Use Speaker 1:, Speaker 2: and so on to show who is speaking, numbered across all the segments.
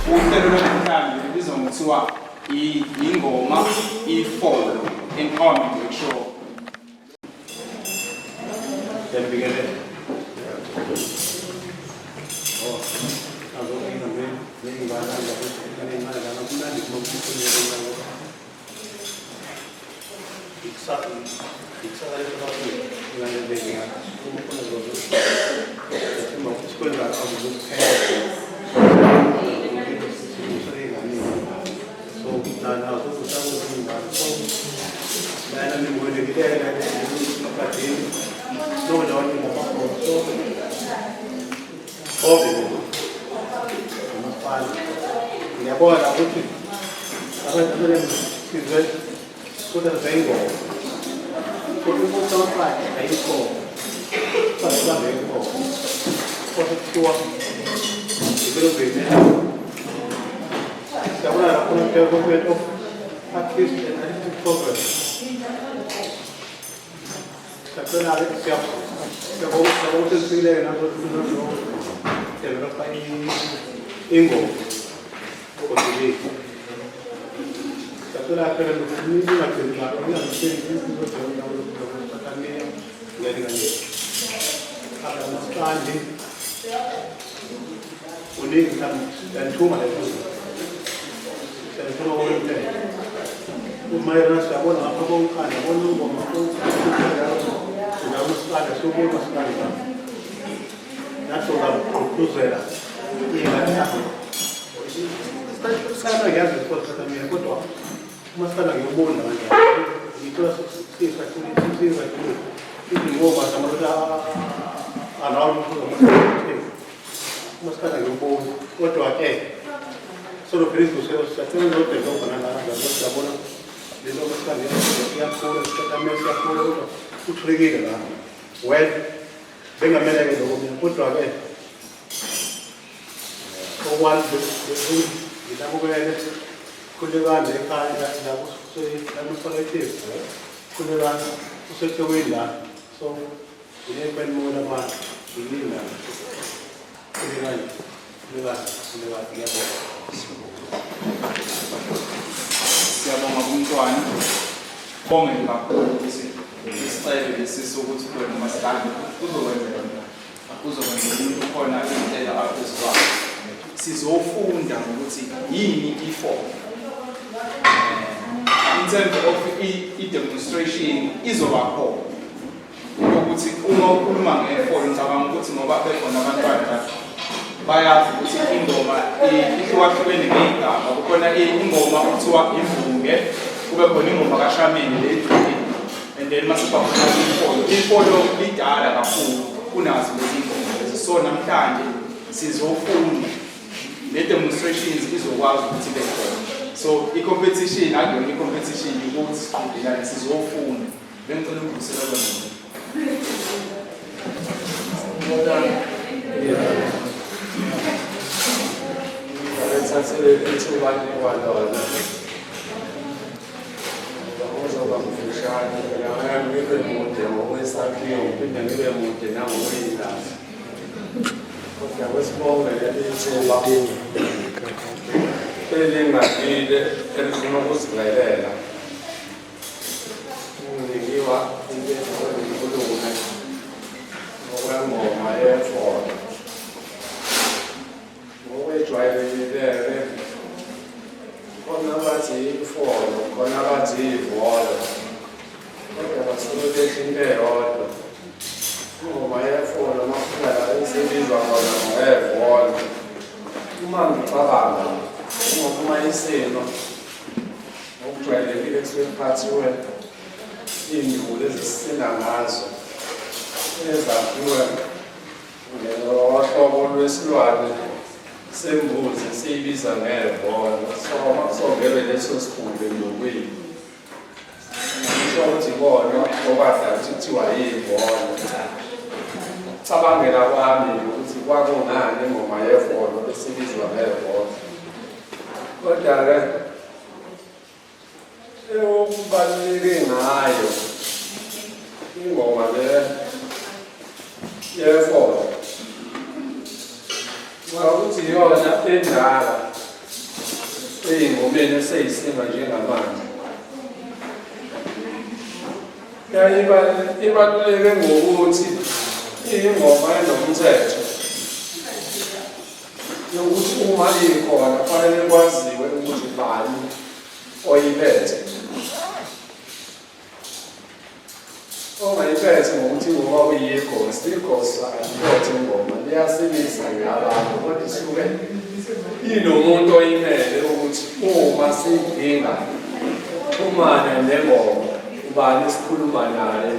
Speaker 1: Uhlelo lwanamhlanje lubizwa ngokuthiwa ingoma ifolo empowerment workshop.
Speaker 2: Ngiyabingelela. Oh, Ngiyabona ukuthi abantu sizwe kodwa zayingoma kodwa ukuthi abafana ayikho bazibambe ingoma kodwa kuthiwa ibelo bemela siyabona lapho development of artist and artistic progress. Siyacela-ke siyabonga ukuthi nifikile nazo developa ingoma ogodukile. Siyacela phela ningagcini lapho, ningazitsheli ngiyalinganisa. Abamaskandi uningi mhlawumbe siyanithuma le siyanithuma konke. Umayelana siyabona ngapha konkanda bona ingoma umaskandi siwubona umaskandi nathi uzakugqugquzela iy'ngane zakho. Isikhathi ngiyazi isikole mina kodwa umaskandi ngiyobona manje ngithola sisakhulile izingoma zamadoda around umaskandi ngiyobona kodwa-ke solo phela izibuselo siyacela ngizodevelopha nalana siyabona lento umaskandi iyakhula isicathamiya siyakhula kodwa kuthulekile la. Well, bengamele-ke lokho mina kodwa-ke okwami ngilabukele khulekani ekhaya lakusolekile khulekani usethekwini la so nginekwenimona abantu nginingi la. Khulekani, khulekani, khulekani, ngiyabonga.
Speaker 1: Siyabonga kumntwana. Bonge kakhulu ukuthi isicelo lesi sokuthi kube nomasikandi kuzokwenzeka mina. Kuzokwenzeka umuntu khona indlela aphezu kwayo. Sizofunda ngokuthi yini i-form. In terms of i-demonstration izoba khona. Ukuthi uma ukhuluma ngefolo ngicabanga ukuthi ngoba bekhona abantwana la bayazi ukuthi ingoma ihlukahlukene ngey'gaba. Kukhona ingoma okuthiwa imvunge, kube khona ingoma kaShameni le edumile, and then mase kuba khona ifolo. Ifolo lidala kakhulu kunazo lezi ngoma lezi. So namhlanje sizofunda le demonstrations izokwazi ukuthi ibe khona. So i-competition akuyona i-competition ukuthi siqhudelane, sizofunda. Bengicela ukudlulisela kwena.
Speaker 3: Bethathele ithuba nikwa lona. Ngoba uzoba mfushane phela ngeke ngibe mude ngokwesakhiwo ngiphinde ngibe mude nangokwey'ndaba. Kodwa kwesibonge leli thuba elingabile elifuna ukuzivelela. Nginikiwa into engikhulume ngokwengoma yefolo. Ngokwejwayelekile-ke khona bathi ifolo, khona bathi ivolo, kodwa basuke besho into eyodwa. Ingoma yefolo mafika la esibizwa khona ngevolo. Uma ngicabanga ngoba uma isimo ngokujwayelekile kusuke kuphathiwe iy'nduku lezi esisina ngazo ezakhiwe ngohlobo. lwesilwane sembuzi siyibiza ngevolo. So makusongelwe leso sikhumba endukwini, kusho ukuthi ikona okwadala ukuthi kuthiwa yivolo. Cabangela kwami ukuthi kwakungani ingoma yevolo esibizwa ngevolo. Kodwa-ke Okubaluleke ngayo ingoma le yefolo ukuthi iyona endala eyingomeni eseyisinga njengamanje. Ibaluleke ngokuthi iyingoma enomthetho yokuthi uma ikhona kufanele kwaziwe ukuthi ubani oyiphethe. Ongayiphethe ngokuthi ngoba uyigosi, igosi aliphethe ingoma, liyasilisa nje abantu, kodwa isuke inomuntu oyimele ukuthi uma sidinga xhumane nengoma, ubani esikhuluma naye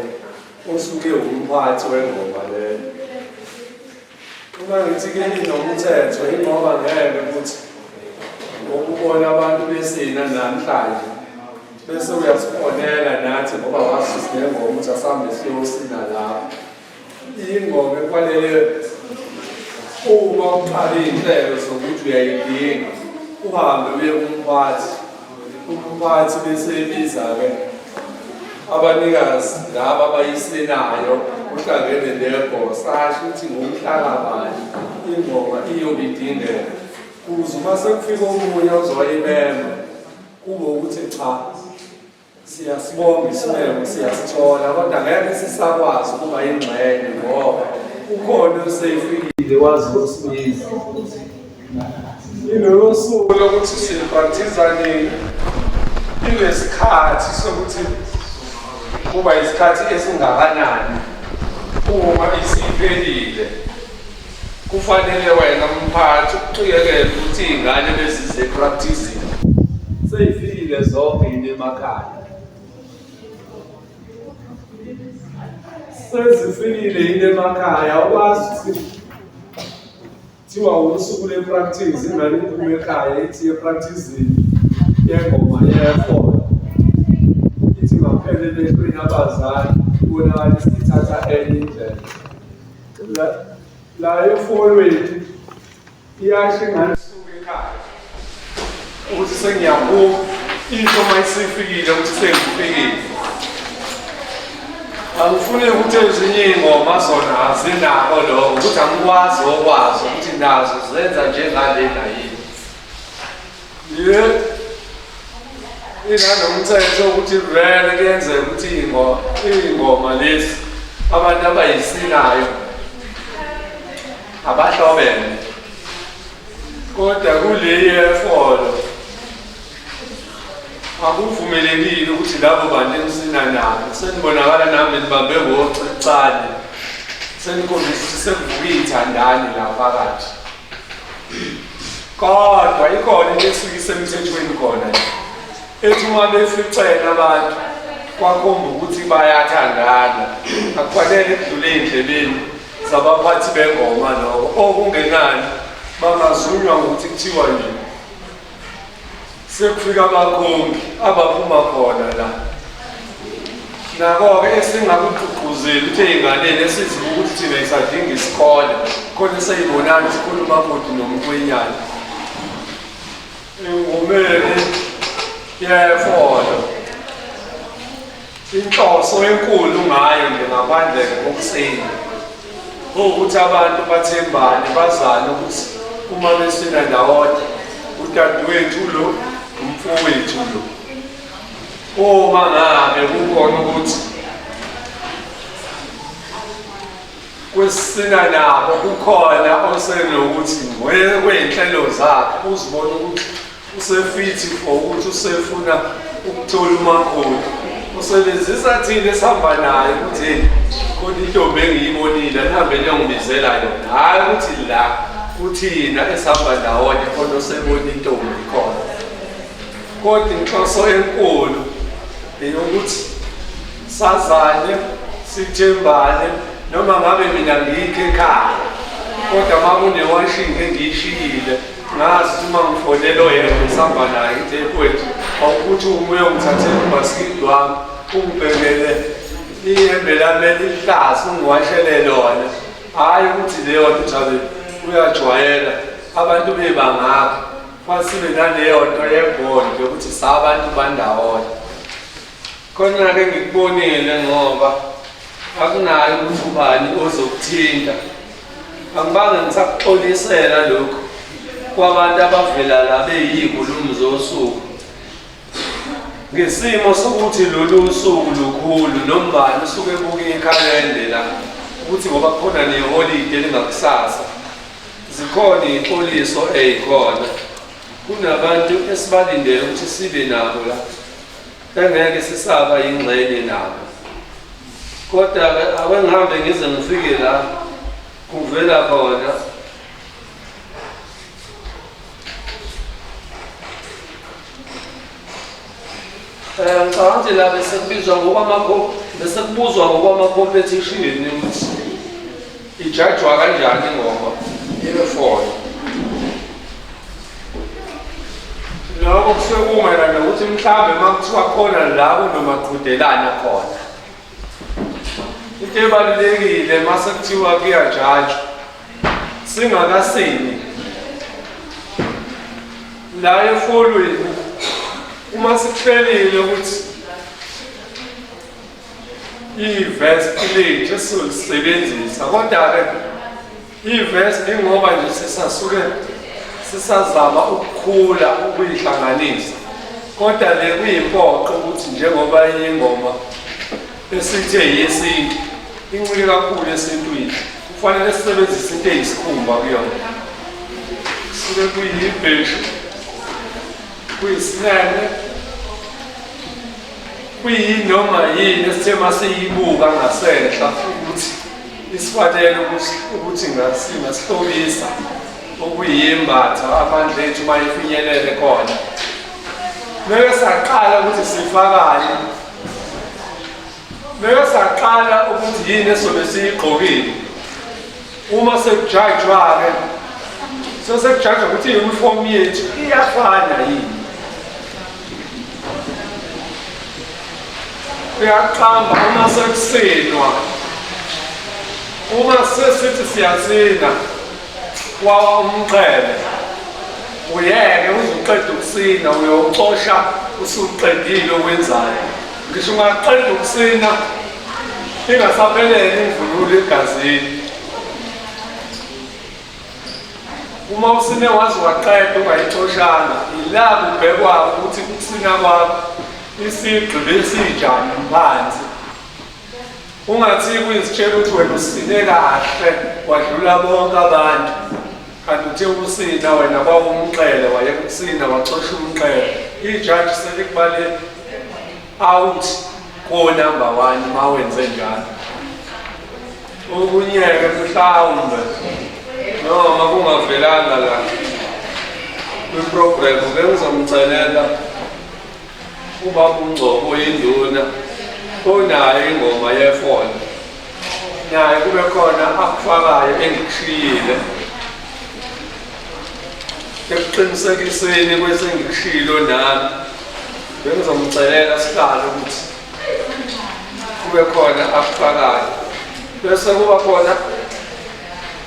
Speaker 3: osuke umphathi wengoma leyo. Uma ngithi-ke inomthetho yingoba ngeke ukuthi ngokubona abantu besina namhlanje bese uyasifonela nathi ngoba wazi sinengoma ukuthi asambe siyosina lapho. Ingoma ekufanele uma uqala iy'nhlelo zokuthi uyayidinga uhambe uye kumphathi, umphathi bese ebiza-ke abanikazi laba abayisinayo uhlangene negosa asho ukuthi ngomhlakabani ingoma iyobe idingeka kuze uma sekufika omunye ozoyimema kube ukuthi cha siyasibonga isimemo siyasithola kodwa ngeke sisakwazi ukuba yingxenye ngoba ukhona osefikile wazi ukusibiza. Ilolo suku lokuthi sipractice nini, inesikhathi sokuthi kuba isikhathi esingakanani. Uma isiphelile kufanele wena mphathi uqikekele ukuthi iy'ngane bezize epracticini seyifikile zonke yini emakhaya, sezifikile yini emakhaya. Awukwazi ukuthi Kuthiwa usuku lwe-practice, ingane iphume ekhaya ithi epracticini yengoma yefolo. Ithi ngaphela emehlweni abazali ibonakala isithatha enye indlela. La, la efolweni iyasho ingane isuke ekhaya ukuthi sengiyaphuma, isho uma isifikile ukuthi sengifikile. Angifuni ukuthi ezinye iy'ngoma zona azinako lokho ukuthi angikwazi okwazi ukuthi nazo zenza njengalena yini. Ye inanomthetho ukuthi vele kuyenzeka ukuthi iy'ngoma lezi abantu abayisinayo abahlobene kodwa kule yefolo Akuvumelekile ukuthi labo bantu enisina nabo senibonakala nami nibambe ngocicane senikhombisa ukuthi sekuvuka iy'thandani la phakathi. Kodwa ikhona into esuke isemthethweni khona nje ethi uma beficene abantu kwakhomba ukuthi bayathandana, akufanele kudlule ey'ndlebeni zabaphathi bengoma lokho. Okungenani bangazunywa ngokuthi kuthiwa nje Sekufika abakhongi abaphuma khona la. Nako-ke esingakugqugquzeli ukuthi ey'nganeni esizibuka ukuthi thina isadinga isikole khona seyibonana isikhulu umakoti nomkhwenyana. Engomeni yefolo inhloso enkulu ngayo nje ngaphandle kokusina ukuthi abantu bathembane bazane ukuthi uma besina ndawonye udadewethu lo umfowethu lo uma ngabe kukhona ukuthi kwesina nabo kukhona osenokuthi kwey'nhlelo zakhe uzibona ukuthi usefithi for ukuthi usefuna ukuthola umakoti usebenzisa thina esihamba naye ukuthi hey khona intombi engiyibonile nihambe niyongibizela yona hhayi ukuthi la kuthina esihamba ndawonye khona osebona intombi khona kodwa inhloso enkulu eyokuthi sazane sithembane noma ngabe mina ngikho ekhaya. Kodwa uma kune-washing engiyishiyile, ngazi ukuthi uma ngifonela oyedwa ngisihamba naye ngithi hey mfowethu, awukuthi uma uyongithathela ubhasikidi wami ungibhekele iyembe lami elihlaza ungiwashele lona. Hhayi ukuthi leyo nto ujabe uyajwayela abantu bebangaka fanele sibe naleyo nto yebhondi yokuthi sabantu bandawonye. Khona-ke ngikubonile ngoba akunayo ukuthi ubani ozokuthinta. Angibange ngisakuxolisela lokhu kwabantu abavela la beyiyinkulumo zosuku. Ngesimo sokuthi lolu suku lukhulu nombani usuke ebuke ikhalende la ukuthi ngoba kukhona neholide elingakusasa zikhona iy'xoliso ey'khona kunabantu esibalindele ukuthi sibe nabo la engeke sisaba yingxenye nabo kodwa-ke ake ngihambe ngize ngifike la kuvela khona Eh ngicabanga ukuthi la bese kubizwa ngokwama bese kubuzwa ngokwama-competition ukuthi ijajwa kanjani ingoma yefoni. Lokho kusuke kumayelana nokuthi mhlawumbe uma kuthiwa khona la kunomaqhudelana khona. Into ebalulekile uma sekuthiwa kuyajajwa singakasini la efolweni uma sikuhlelile ukuthi ivesi lethu esizolisebenzisa kodwa-ke ivesi ingoba nje sisasuke sisazama ukukhula ukuyihlanganisa kodwa le kuyimpoqo ukuthi njengoba ingoma esithe yesintu incike kakhulu esintwini kufanele sisebenzise into eyisikhumba kuyona kusuke kuyibheshu kuyisinene kuyinoma yini esithe masiyibuka ngasenhla ukuthi isifanele ukuthi ngasihlobisa okuyimbatha amandla ethu uma ifinyelele khona meke saqala ukuthi sifakane meke saqala ukuthi yini esobe siyigqokile uma sekujajwa-ke sesekujajwa ukuthi i-uniform yethu iyafana yini uyaqamba uma sekusinwa uma sesithi siyasina wawa umqhele uyeke uzuqeda ukusina uyowucosha usuqedile okwenzayo ngisho ungaqeda ukusina ingasaphelele imvunulo egazini uma usine waze waqeda ungayicoshanga ila kubhekwa ukuthi ukusina kwakho isigqi besinjani phansi ungathi kuyizitshela ukuthi wena usine kahle wadlula bonke abantu kanti uthe ukusina wena kwawumqele wayeka ukusina wacosha umqele ijaji selikubale out ko-number one uma wenze njalo Okunye-ke mhlawumbe noma kungavelanga la kwi-program bengizomcelela ubaba uNgcobo oyinduna onayo ingoma yefoni naye kube khona akufakayo engikushiyile ekuqinisekiseni kwesengikushilo nami bengizomcelela sihlalo ukuthi kube khona akufakayo bese kuba khona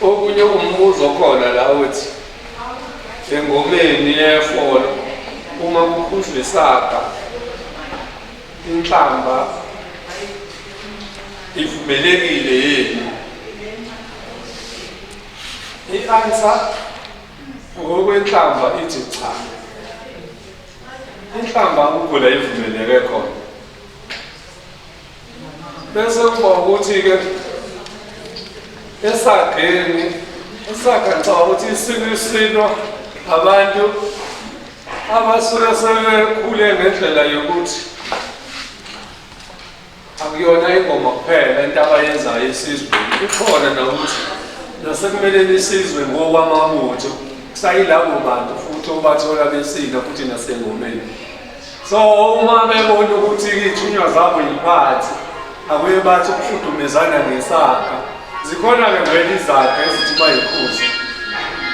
Speaker 3: okunye umbuzo khona la uthi engomeni yefolo uma kukhuzwa isaga inhlamba ivumelekile yini i-answer ngokwenhlamba ithi cha Inhlamba akukho la ivumeleke khona. Bese kuba ukuthi-ke esageni isaga ngicabanga ukuthi isilo isilo abantu abasuke sebekhule ngendlela yokuthi Akuyona ingoma kuphela into abayenzayo esizweni, ikhona nokuthi nasekumeleni isizwe ngokwamabutho kusayilabo bantu futhi obathola besina futhi nasengomeni. So uma bebona ukuthi iy'thunywa zabo yiphathi akuye bathi ukufudumezana ngesakha. Zikhona-ke vele izaga ezithi uma yikhuza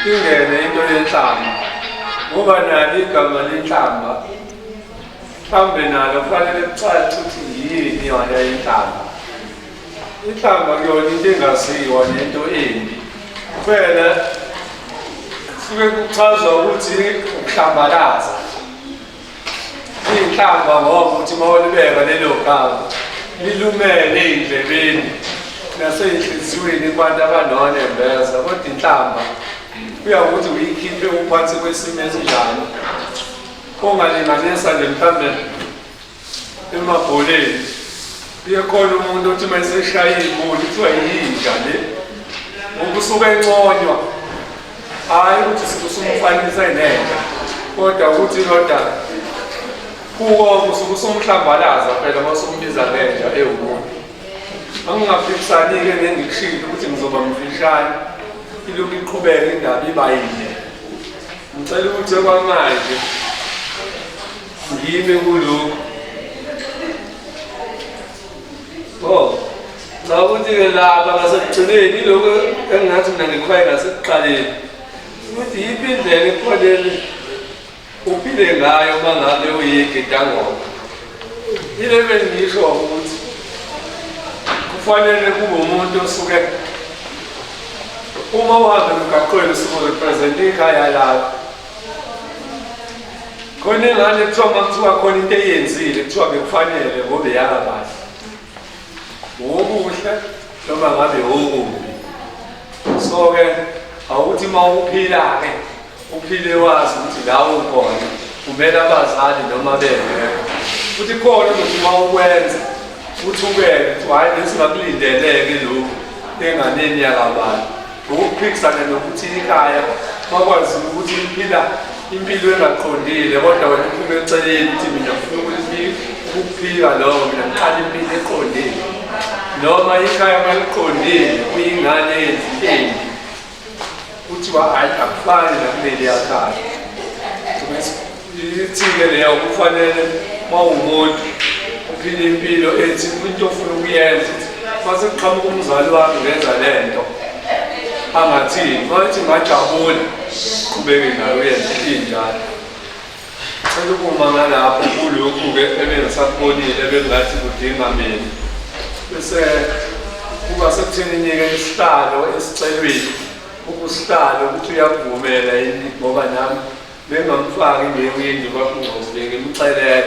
Speaker 3: ingene into yenhlamba ngoba nalo igama lenhlamba mhlawumbe nalo kufanele kucace ukuthi yini yona inhlamba. Inhlamba kuyona into engaziwa nento embi kuphela suke kuchazwa ukuthi ukuhlambalaza Iy'nhlamba ngoba uthi uma ulibeka lelo gama lilumele ey'ndlebeni nasey'nhliziyweni kubantu abanonembeza kodwa inhlamba kuya ukuthi uyikhiphe uphansi kwesimo esinjani ongalinganisa nje mhlawumbe emabholeni kuye khona umuntu othi uma eseshaya igoli kuthiwa yinja le ngoba usuke enconywa hhayi ukuthi usumfanise nenja kodwa ukuthi kodwa kuwo usuke usumhlambalaza phela uma usumbiza ngenja ewumuntu angingaphikisani-ke nengikushilo ukuthi ngizoba mfishane ilokhu iqhubeke indaba iba yinye ngicela ukuthi okwamanje Ngime kulokhu. Oh. Cha ukuthi-ke lapha ngasekugcineni ilokhu engingathi mina ngikhwaye ngasekuqaleni ukuthi yiphi indlela ekufanele uphile ngayo uma ngabe uyigidangoma. Ile bengisho ukuthi kufanele kube umuntu osuke uma uhamba emgaqweni usuke urepresente ikhaya lakho. Khona ingane kuthiwa uma kuthiwa khona into eyenzile kuthiwa bekufanele ngoba eyakabahle. Wokuhle noma ngabe wokubi. So-ke awukuthi uma uphila-ke uphile wazi ukuthi la ukhona kumele abazali noma bengekho. Futhi khona ukuthi uma ukwenza uthukele ukuthi hhayi besingakulindeleke lokhu enganeni yakabani. Ukuphikisana nokuthi ikhaya bakwazi ukuthi liphila impilo engaqondile kodwa wena uphume eceleni ukuthi mina ngifuna ukuphika lokho mina ngiqala impilo eqondile noma ikhaya maliqondile kuyingane yenza embi kuthiwa hhayi akufani nakuleliya khaya ithi-ke leyo kufanele uma uwumuntu uphile impilo ethi into ofuna ukuyenza uma sekuqhamuka umzali wami ngenza le nto angathini uma ethi ngajabula qhubeke nayo uyenze injalo cela ukuma ngalapho kulokhu-ke ebengisakubonile ebengathi kudinga mina bese kuba sekutheni-ke isihlalo esicelweni ukusihlalo ukuthi uyakuvumela yini ngoba nami Bengingamfaki ngewindi kwaKungcozi bengimxelele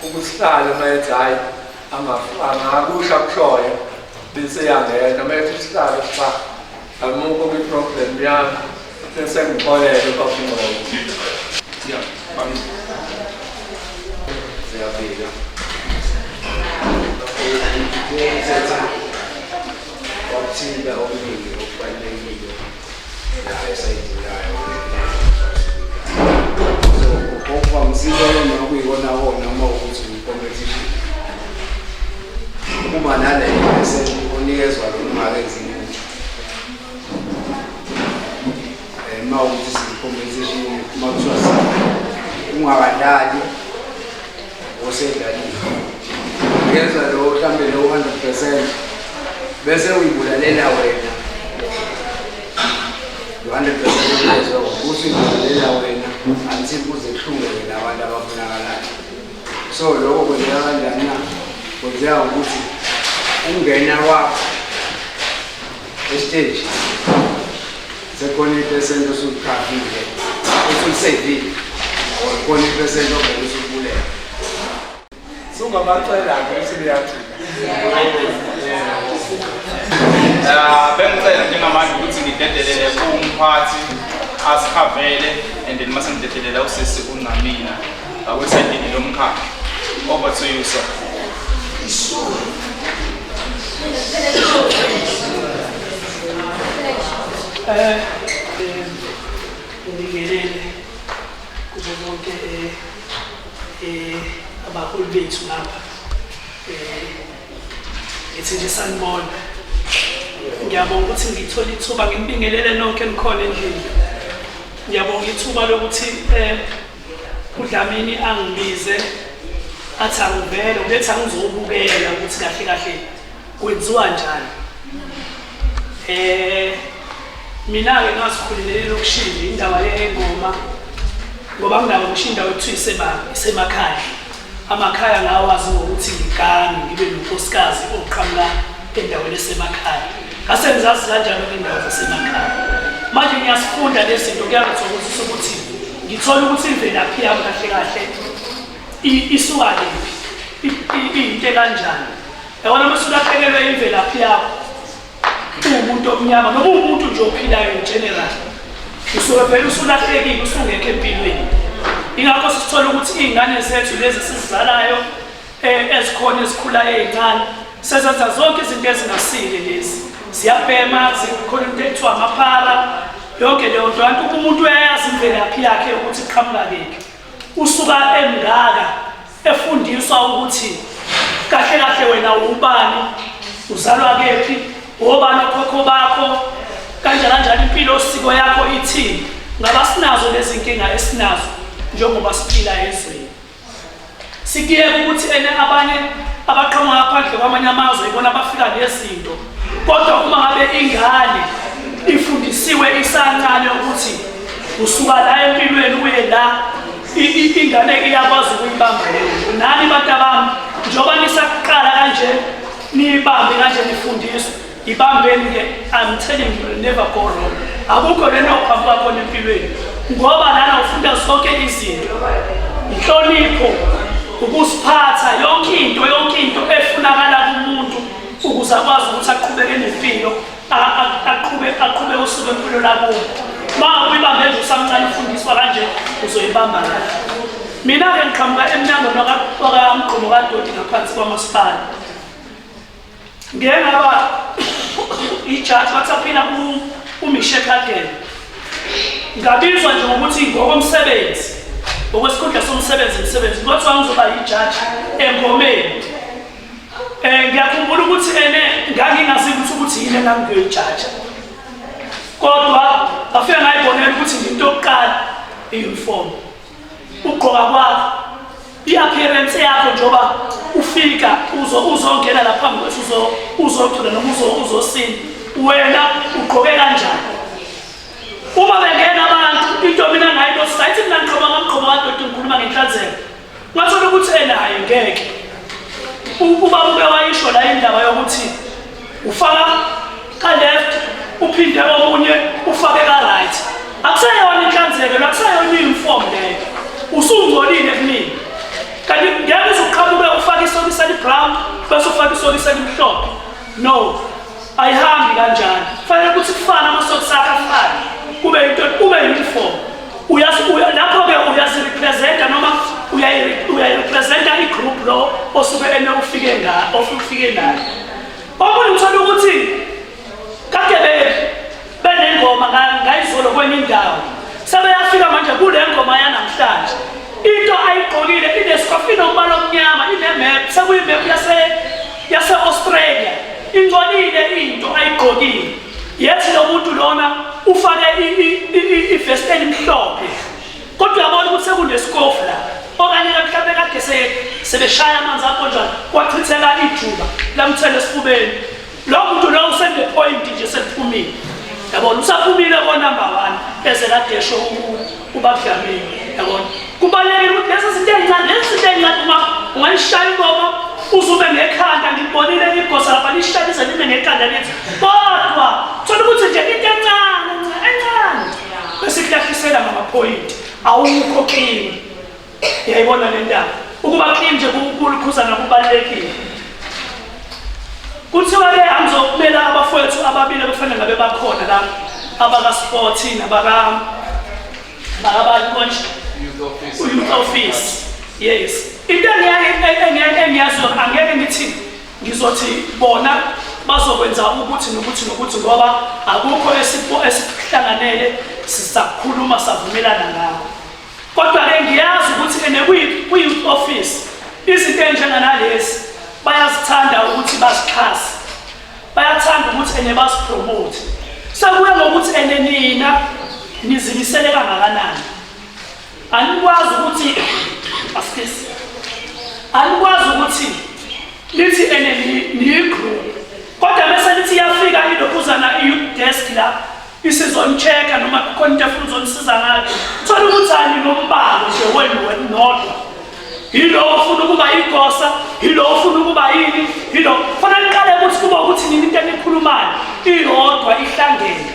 Speaker 3: ukusihlalo uma ethi hhayi angakusho akushoyo bese yangena uma ethi usihlalo cha amukho kwi-problem yami bese ngixolele kwaKungcozi.
Speaker 1: Yeah, bami.
Speaker 4: Siyafika. Umthetho wakuthinta okuningi okubalulekile la esayidingayo. So ngokuvamisile noma kuyikona kona uma ukuthi uyi-competition. Uma nale percent onikezwa lona ungakenzi lutho. Uma ukuthi siyi-competition uma kuthiwa ungakadlali osedlalile. Unikezwa lo mhlambe lo 100% bese uyibulalela wena. Lo 100% unikezwa ukuthi uyibulalela wena until kuze kuhlungeke labantu abafunakalayo. So lokho kwenzeka kanjani na? Kwenzeka ngokuthi ungena kwakho esiteji sekhona iphesenti osuyikhafile usulisevile or khona iphesenti ovele usubulele.
Speaker 3: Sungabacela-ke ukuthi beyathini.
Speaker 1: Bengicela njengamanje ukuthi ngidedelele kumphathi asikhavele and then mase ngidedelela usisi uNcamina ngakwesayidini lomkhandlu. Over to you sir.
Speaker 5: Eh, ngibingelele kubo bonke eh, eh, abaholi bethu lapha eh, ngithi nje sanibona ngiyabonga ukuthi ngithole ithuba nginibingelele nonke nikhona endlini ngiyabonga ithuba lokuthi eh uDlamini angibize athi angivele ubethi angizobukela ukuthi kahle kahle kwenziwa njani. Mina-ke ngazikhulelela elokishini indaba yengoma ngoba nginako ngisho indawo ekuthiwa isemakhaya. Amakhaya ngawazi ngokuthi ngigane ngibe nonkosikazi oqhamuka endaweni esemakhaya. Ngase ngizazi kanjalo-ke indawo zasemakhaya. Manje ngiyasifunda lezi zinto kuyangithokozisa ukuthi ngithole ukuthi imvelaphi yami kahle kahle isuka kephi, iyinto ekanjani. Yabona uma usulahlekelwe imvelaphi yakho uwumuntu omnyama noma uwumuntu nje ophilayo in general usuke vele usulahlekile usungekho empilweni ingakho sisithola ukuthi iy'ngane zethu lezi sizizalayo um ezikhona ezikhulayo ey'ncane sezenza zonke izinto ezingasile lezi ziyabhema zikhona into ekuthiwa amaphara yonke leyo nto kanti umuntu uyayazi imvelaphi yakhe ukuthi iqhamuka kephi usuka emngaka efundiswa ukuthi kahle kahle wena uwubani uzalwa kephi obani okhokho bakho kanjani kanjani impilo osiko yakho ithini ngaba sinazo lezi nkinga esinazo njengoba siphila ezweni sikiyeke ukuthi ene abanye abaqhamuka ngaphandle kwamanye amazwe ibona abafika nezinto kodwa uma ngabe ingane ifundisiwe isancane ukuthi usuka la empilweni uye la ingane iyakwazi ukuyibamba leyo nto nani bantabami njengoba nisaqala kanje niyibambe kanje nifundiswe ibambeni-ke I'm telling you will never go wrong akukho lento ophambuka khona empilweni ngoba lana ufunda zonke izinto inhlonipho ukuziphatha yonke into yonke into efunakala kumuntu ukuze akwazi ukuthi aqhubeke nempilo aqhube aqhube usuku empilo lakubo uma uyibambe nje usamncane ufundiswa kanje uzoyibamba kahle mina-ke ngiqhamuka emnyangweni wakamgqumo kadoti ngaphansi kwamasipala ngike ngaba ijaji bathi aphila uMichelle Kaden ngabizwa nje ngokuthi ngokomsebenzi ngokwesikhundla somsebenzi emsebenzi kwathiwa ngizoba yijaji engomeni Eh ngiyakhumbula ukuthi ene ngangingazi ukuthi ukuthi yini engangiyoyijaja. Kodwa ngafika ngayibonela ukuthi ngento yokuqala i-uniform. Ugqoka kwakho i-appearance yakho njengoba ufika uzo uzongena la phambi kwethu uzo uzocula noma uzo uzosina wena ugqoke kanjani uma bengena abantu into mina ngayinothisa ayithi mina ngiqhoba ngamqhoba kadoti ngikhuluma ngenhlanzeko Ngathola ukuthi enaye ngeke. Ubaba uke wayisho la indaba yokuthi ufaka ka left uphinde omunye ufake ka right. Akuseyona inhlanzeko, akuseyona uniform leyo. Usungcolile kumina. Kanti ngeke uzuqhamuke ufake isokisi eli-brown bese ufake isokisi elimhlophe. No. Ayihambi kanjalo. Kufanele ukuthi kufane amasokisi akhe afane. Kube into kube uniform. Uyazi lapho-ke uyazirepresenta noma uyayirepresenta i-group lo osuke ene ufike nga ofike nayo. Omunye uthola ukuthi kade benengoma ngayizolo kwenye indawo sebeyafika manje kule ngoma yanamhlanje into ayigqokile inesikhofi inombala omnyama inemap sekuyimap yase-australia ingcolile into ayigqokile yethi lo muntu lona ufake ivesti elimhlophe kodwa uyabona ukuthi sekunesikofu la okanye mhlawumbe kade sebeshaya amanzi akonjani kwachitheka ijuba lamthela esifubeni Lo muntu lo usenepoint nje seliphumile. Yabona usaphumile ko number 1 eze kade esho uBabDlamini. Yabona. Kubalekile ukuthi lezi zinto ezincane lezi zinto ezincane uma ungayishaya ingoma uzube ngekhanda ngibonile igosa lapha lishaya lize lime ngekhanda lithi kodwa thola ukuthi nje into encane encane bese kulahlisela ngamaphoyinti awukho clean Uyayibona le ndaba ukuba clean nje kukhuzana kubalulekile. Kuthiwa-ke angizokumela abafowethu ababili abafanele ngabe bakhona la abaka-sport nabaka bakabani konje youth office yes into engiyaziyo angeke ngithi ngizothi bona bazokwenza ukuthi nokuthi nokuthi ngoba akukho esikuhlanganele sisakhuluma savumelana ngakho Kodwa-ke ngiyazi ukuthi ene kwi-youth office izinto ey'njenganalezi bayazithanda ukuthi bazixhase, bayathanda ukuthi ene bazipromote. Sekuya ngokuthi ene nina nizimisele kangakanani. Anikwazi ukuthi asikisi, anikwazi ukuthi nithi ene niyi-group. Kodwa bese nithi iyafika ilokhuzana i-youth desk la isizoni-check-a noma kukhona into efuna uzonisiza ngayo, thola ukuthi aninомbango nje wenu wenodwa. Yilo ofuna ukuba igosa, yilo ofuna ukuba yini, yilo. Fanele niqale ukuthi kube ukuthi nini into enikhulumayo iyodwa ihlangene.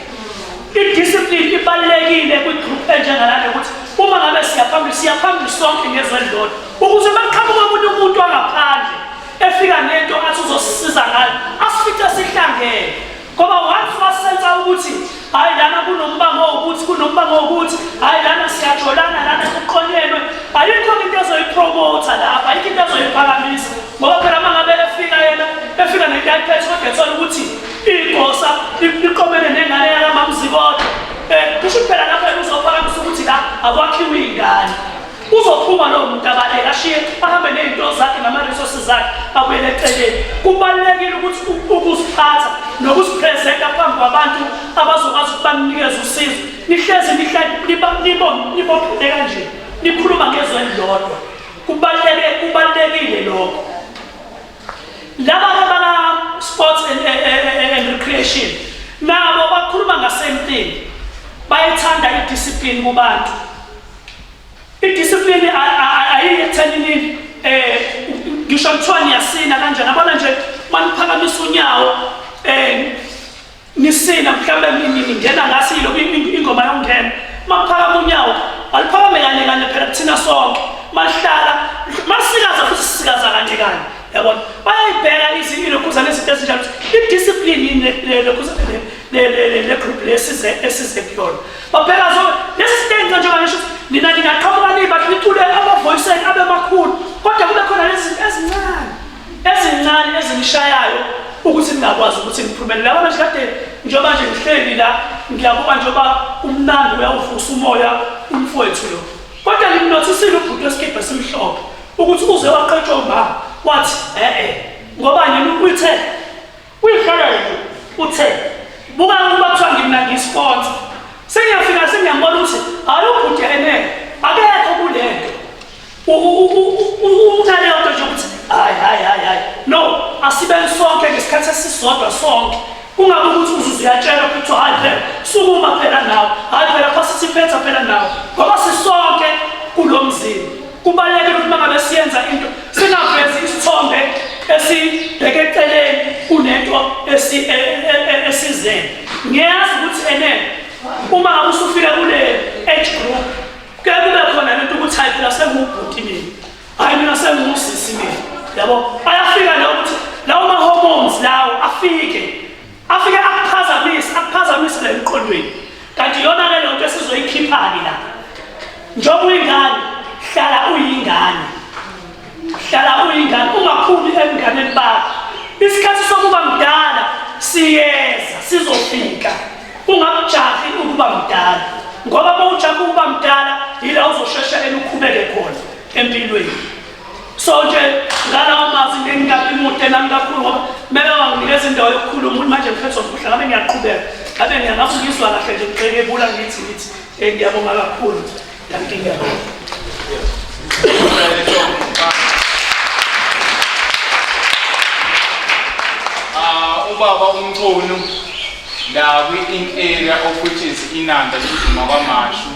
Speaker 5: I-discipline ibalulekile kwi-group enjengalana ukuthi uma ngabe siyaphambili siyaphambili sonke ngezwe elilodwa ukuze makuqhamuka omunye umuntu wangaphandle efika nento athi uzosisiza ngayo asifice sihlangene ngoba once wasensa ukuthi hayi lana kunombango wokuthi kunombango wokuthi hayi lana siyajolana lana kuqonyelwe ayikho into ezoyipromotha lapha ayikho into ezoyiphakamisa ngoba phela uma ngabe efika yena efika nento ayiphethe kodwa ethola ukuthi igosa liqomene nengane yakamamzikodwa um kusho ukuthi phela lapha yena uzophakamisa ukuthi la akwakhiwe iy'ngane Uzophuma lowo muntu abaleke ashiye ahambe ney'nto zakhe nama-resources akhe abuyele eceleni. Kubalulekile ukuthi ukuziphatha nokuzipresenta phambi kwabantu abazokwazi ukuthi baninikeze usizo. Nihlezi nibophele kanje nikhuluma ngezwe elilodwa. Kubaluleke kubalulekile lokho. Laba abaka sports and, and recreation nabo bakhuluma nga same thing. Bayithanda i-discipline kubantu. I-discipline ayiyi ekuthenini eh ngisho kuthiwa niyasina kanjani yabona nje maniphakamisa unyawo eh nisina mhlawumbe ningena ngasilo ingoma yokungena maphakama unyawo aliphakame kanye kanye phela kuthina sonke mahlala masikaza futhi sisikaza kanye kanye yabona bayayibheka izinto nezinto ezinjalo i-discipline yini le group lesize esize kuyona Babheka zonke lezi zinto ezincane njengoba ngisho ukuthi nina ningaqhamuka nibahle nicule ama-voice enu abe makhulu kodwa kube khona lezi zinto ezincane ezincane ezinishayayo ukuthi ningakwazi ukuthi niphumelele. Yabona nje kade njengoba nje ngihleli la ngiyabuka njengoba umnandi uyawuvusa umoya umfowethu lo kodwa ngimnothisile ubhuti wesikibha esimhlophe ukuthi uze waqetshwa umama wathi e-e ngoba yena uthe Uyihlalele nje uthe buka ukuba kuthiwa ngimna ngisponsor. Sengiyafika sengiyambona ukuthi hayi ubhuti ene akekho kulento. Unaleyo nto nje ukuthi hayi hayi hayi hayi no asibeni sonke ngesikhathi esisodwa sonke kungabe ukuthi uzuze uyatshela ukuthi hayi phela sukuma phela nawe hayi phela participate phela nawe ngoba sisonke kulo mzimba Kubalulekile ukuthi mangabe siyenza into singavezi isithombe esibheke eceleni kunento esizele. Ngiyazi ukuthi ene uma ngabe usufika kule age group kuye kube khona lento ukuthi hayi phela sengiwubhuti mina, hayi mina sengiwusisi mina, yabo. Ayafika leyo ukuthi lawo ma-hormones lawo afike afike akuphazamise akuphazamise la emqondweni kanti iyona ke lento esizoyikhipha-ke la njengoba uyingane hlala uyingane hlala uyingane ungaphumi ebunganeni bakho isikhathi sokuba mdala siyeza sizofika ungakujahi ukuba mdala ngoba uma ujaha ukuba mdala yila uzoshesha elukhubeke khona empilweni So nje ngalawo mazwi ngingabi mude nami kakhulu ngoba kumele wanginikeza indawo yokukhuluma ukuthi manje ngiphethe umkhuhlane ngabe ngiyaqhubeka ngabe ngiyangakho ngizwa kahle nje ngixekebula ngithi ngithi ngiyabonga kakhulu dankie ngiyabonga.
Speaker 1: Ah, ubaba uMchunu la kwi-ink area of which is Inanda Ntuzuma kwaMashu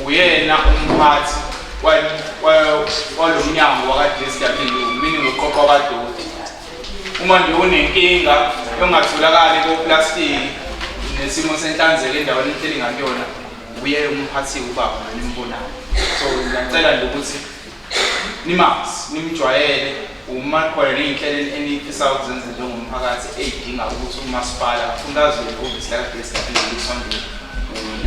Speaker 1: Uyena umphathi walo mnyango waka-DSW, meaning uqoqwa kadoti. Uma nje unenkinga yongatholakali koplastiki nesimo senhlanzeko endaweni enihleli ngakuyona, uye umphathi ubaba nimbonayo. So ngiyacela nje ukuthi nimazi, nimjwayele uma khona ney'nhlelo enifisa ukuzenza njengomphakathi ey'dinga ukuthi umasipala kakhulukazi leli hhovisi laka-DSW lisondele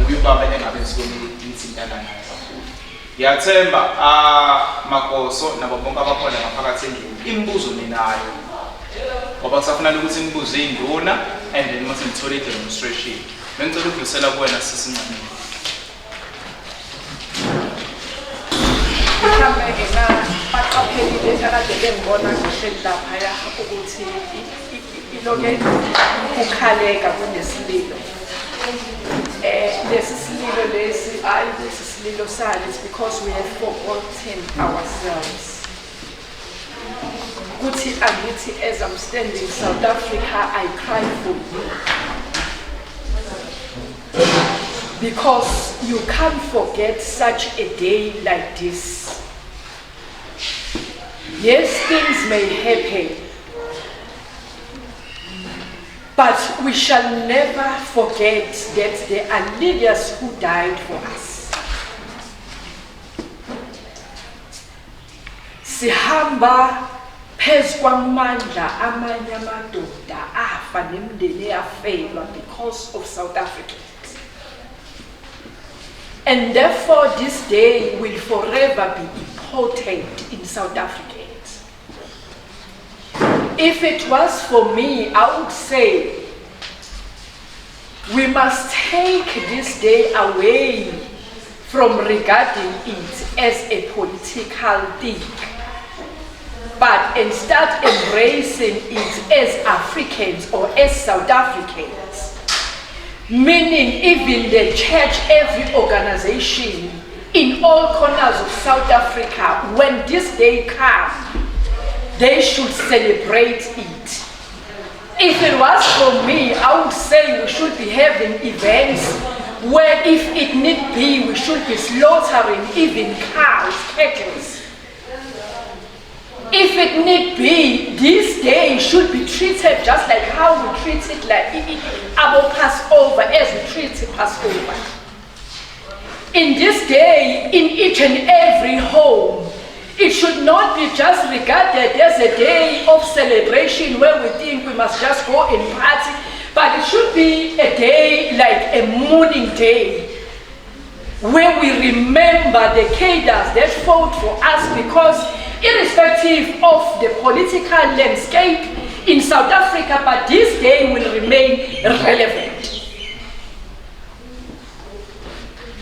Speaker 1: uye ubaba engabe nisuke nithintana naye kakhulu. Ngiyathemba amagoso nabo bonke abakhona ngaphakathi endlini imibuzo ninayo ngoba kusafunela ukuthi nibuze iy'nduna and then mase nithole i-demonstration. Bengicela ukudlulisela kuwena sisi Ncamile.
Speaker 6: Mhlawumbe-ke baqaphelile akade bengibona ngihleli laphaya ukuthi iloke kukhaleka kunesililo. Lesi sililo lesi hayi ukuthi isililo sani, it's because we have forgotten ourselves. Kuthi angithi, as I'm standing, South Africa, I cry for you. Because you can't forget such a day like this. Yes, things may happen, but we shall never forget that there are leaders who died for us. Sihamba phezu kwamandla amanye amadoda afa nemindeni eyafelwa because of South Africans. And therefore this day will forever be important in South Africans. If it was for me, I would say we must take this day away from regarding it as a political thing, but and start embracing it as Africans or as South Africans. Meaning even the church, every organization in all corners of South Africa, when this day comes, they should celebrate it. If it was for me, I would say we should be having events where, if it need be, we should be slaughtering even cows, cattle. If it need be, this day should be treated just like how we treat it, like our Passover, as we treat Passover. In this day, in each and every home, it should not be just regarded as a day of celebration where we think we must just go and party, but it should be a day like a mourning day where we remember the cadres that fought for us, because irrespective of the political landscape in South Africa, but this day will remain relevant.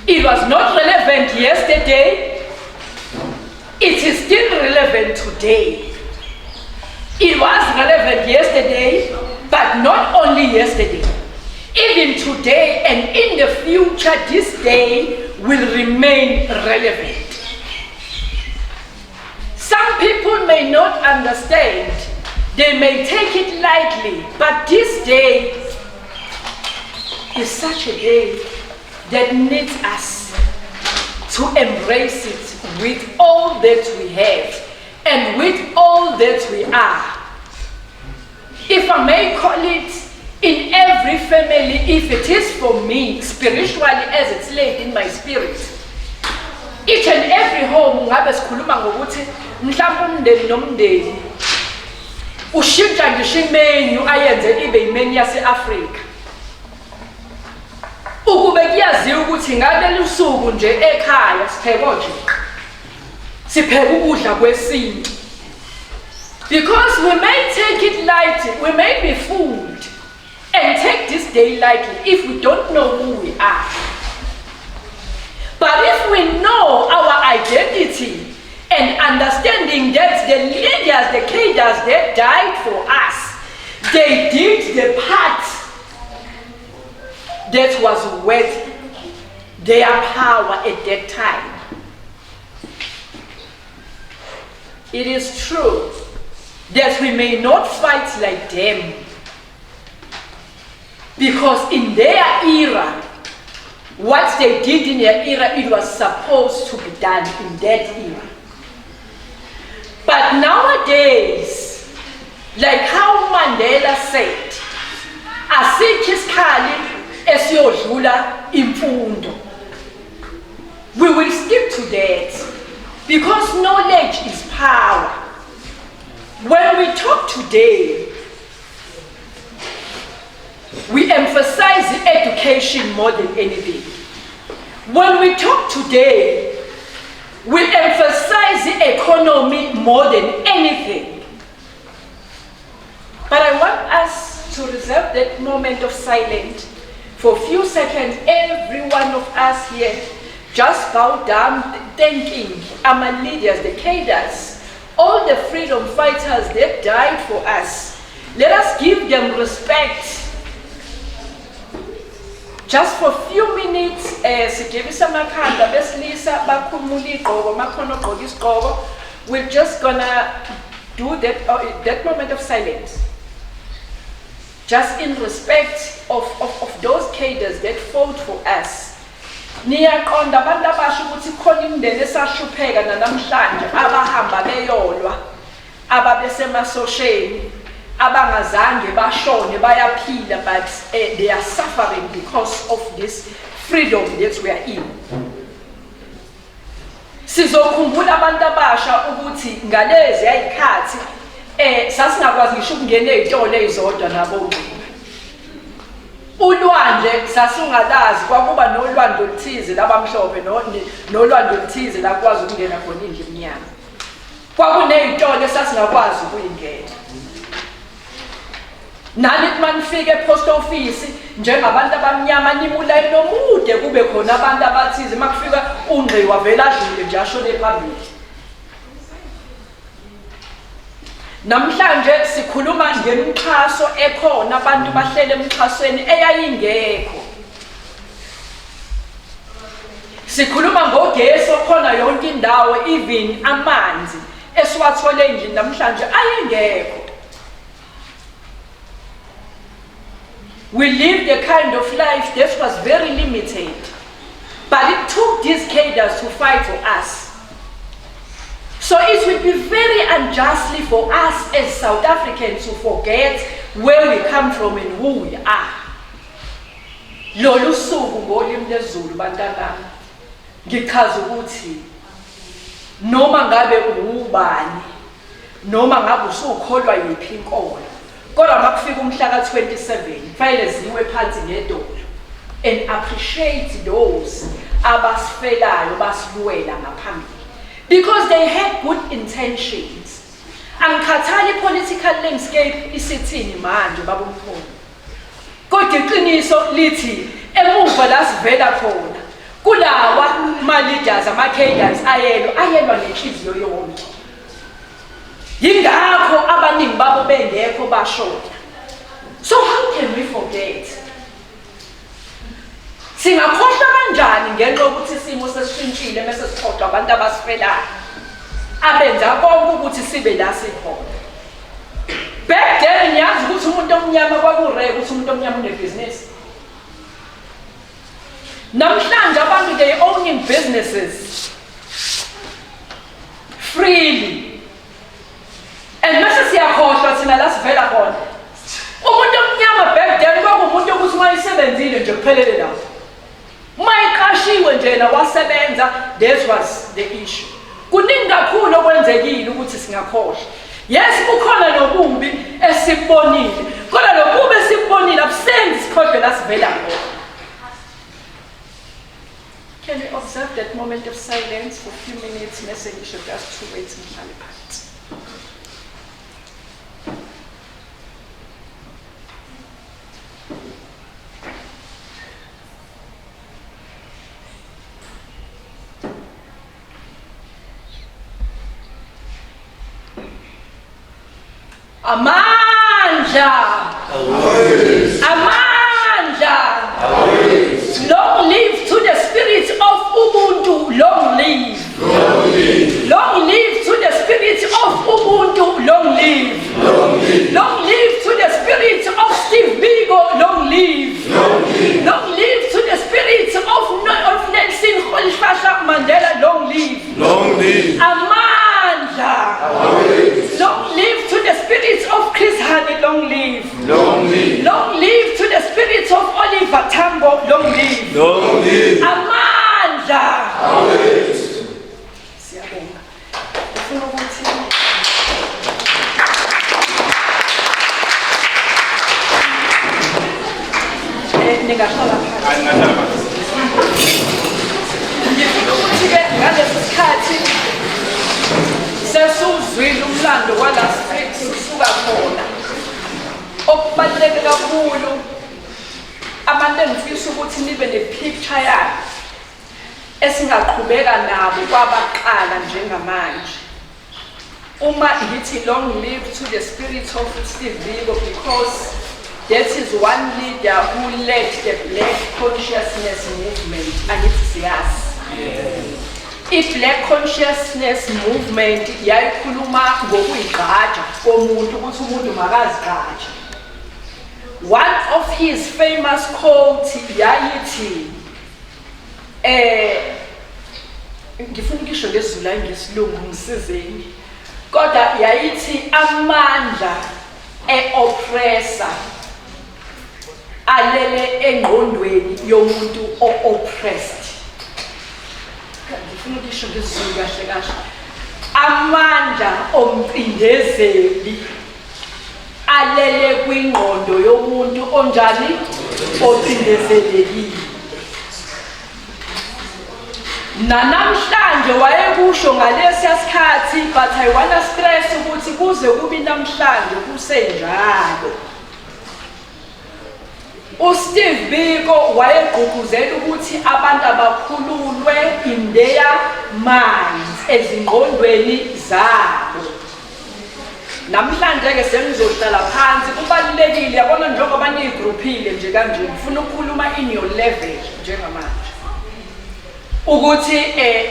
Speaker 6: It was not relevant yesterday. It is still relevant today. It was relevant yesterday, but not only yesterday. Even today and in the future, this day will remain relevant. Some people may not understand. They may take it lightly, but this day is such a day that needs us to embrace it with all that we have and with all that we are. If I may call it, in every family, if it is for me, spiritually as it's laid in my spirit, each and every home, ngabe sikhuluma ngokuthi mhlawumbe umndeni nomndeni ushintsha ngisho imenu ayenze ibe imenu yase-Afrika, ukube kuyaziwa ukuthi ngaleli suku nje ekhaya sipheko nje sipheka ukudla kwesintu, because we may take it lightly, we may be fooled and take this day lightly if we don't know who we are. But if we know our identity and understanding that the leaders, the cadres that died for us, they did the part that was worth their power at that time. It is true that we may not fight like them, because in their era, what they did in their era, it was supposed to be done in that era. But nowadays, like how Mandela said, asikho isikhali esiyodlula imfundo. We will stick to that because knowledge is power. When we talk today, we emphasize education more than anything. When we talk today, we emphasize the economy more than anything. But I want us to reserve that moment of silence for a few seconds. Every one of us here just bow down, thanking our leaders, the cadres, all the freedom fighters that died for us. Let us give them respect. Just for a few minutes, sigebisa amakhanda, besilisa bakhumula iy'gqoko, makhona ogqoka isigqoko. We're just gonna do that moment of silence just in respect of those cadres that fought for us. Niyaqonda abantu abasha ukuthi khona imindeni esahlupheka nanamhlanje abahamba beyolwa, ababesemasosheni, abangazange bashone, bayaphila, but they are suffering because of this freedom that we are in. Sizokhumbula abantu abasha ukuthi ngalezi ayikhathi sasingakwazi ngisho ukungena ezitolo ezizodwa nabo. Ulwandle sasingalazi, kwakuba nolwandle oluthize labamhlophe nolwandle oluthize lakwazi ukungena khona indlu emnyama. Kwakuney'tolo esasingakwazi ukuyingena. Nani uma nifika e-post office njengabantu abamnyama nime ulayini omude, kube khona abantu abathize, uma kufika ungqiwa vele adlule nje ashone phambili. Namhlanje sikhuluma ngemixhaso ekhona, abantu bahlele emixhasweni eyayingekho. Sikhuluma ngogesi okhona yonke indawo, even amanzi esiwathole endlini namhlanje ayengekho. We lived a kind of life that was very limited, but it took these cadres to fight for us. So it will be very unjustly for us as South Africans to forget where we come from and who we are. Lolu suku ngolimi lwesiZulu bantanami, ngichaza ukuthi noma ngabe uwubani, noma ngabe usukholwa yiphi inkolo, kodwa makufika umhla ka-27 kufanele ziwe phansi ngedolo and appreciate those abasifelayo basilwela ngaphambili, because they had good intentions. Angikhathali i-political landscape isithini manje babomkhulu, kodwa iqiniso lithi emuva la sivela khona kulawa ma-leaders, ama-cadres ayelwa nenhliziyo yonke. Yingakho abaningi babo bengekho, bashona. So how can we forget? Singakhohlwa kanjani ngenxa yokuthi isimo sesishintshile mase sikhohlwa abantu abasifelayo abenza konke ukuthi sibe la sikhona? Back then ngiyazi ukuthi umuntu omnyama kwaku-rare ukuthi umuntu omnyama unebhizinisi. Namhlanje abantu they owning businesses freely, and mase siyakhohlwa thina la sivela khona. Umuntu omnyama back then kwakuwumuntu ukuthi uma isebenzile nje kuphelele lapho, uma iqashiwe nje yena wasebenza, that was the issue. Kuningi kakhulu okwenzekile ukuthi singakhohlwa. Yes, kukhona nobubi esibonile, kodwa lobubi esibonile abusenzi sikhohlwe la sivela khona. Can we observe that moment of silence for a few minutes? Mese ngisho just 2 words, ngihlale phansi. Amandla! Amandla! Long live to the spirit of Ubuntu, long live! Long live to the spirit of Ubuntu, long live! Long live to the spirit of Steve Biko, long live! Long live to the spirit of Nelson Rolihlahla Mandela, long live!
Speaker 3: Long live.
Speaker 6: Amandla! Long live to the spirit of Chris Hani, long live!
Speaker 3: Long live.
Speaker 6: Long live to the spirit of Oliver Tambo, long live!
Speaker 3: Long live.
Speaker 6: Amandla! Siyabonga. Ufuna ukuthi ningahlala phansi.
Speaker 1: Angingahlala phansi.
Speaker 6: Ngifuna ukuthi-ke ngalesi sikhathi sesuzwile umlando wala sisuka khona. Okubaluleke kakhulu, abantu engifisa ukuthi nibe ne-picture yakhe esingaqhubeka nabo kwabaqala njengamanje. Uma ngithi long live to the spirit of Steve Biko, because that is one leader who led the Black Consciousness Movement. Angithi siyazi. I-Black Consciousness Movement yayikhuluma ngokuyigqaja komuntu ukuthi umuntu makazigqaje. One of his famous quotes yayithi ngifuna ukisho ngesiZulu hayi ngesilungu ngisizeni. Kodwa yayithi amandla e-oppressor alele engqondweni yomuntu o-oppressed. Ngifuna ukisho ngesiZulu kahle kahle. Amandla omcindezeli alele kwingqondo yomuntu onjani ocindezelekile. Nanamhlanje wayekusho ngalesiya sikhathi, but I wanna stress ukuthi kuze kube namhlanje kusenjalo. USteve Biko wayegqugquzela ukuthi abantu abakhululwe in their minds, ezingqondweni zabo. Namhlanje ke sengizohlala phansi, kubalulekile yabona njengoba niyigruphile nje kanje, ngifuna ukukhuluma in your level njengamanje. Ukuthi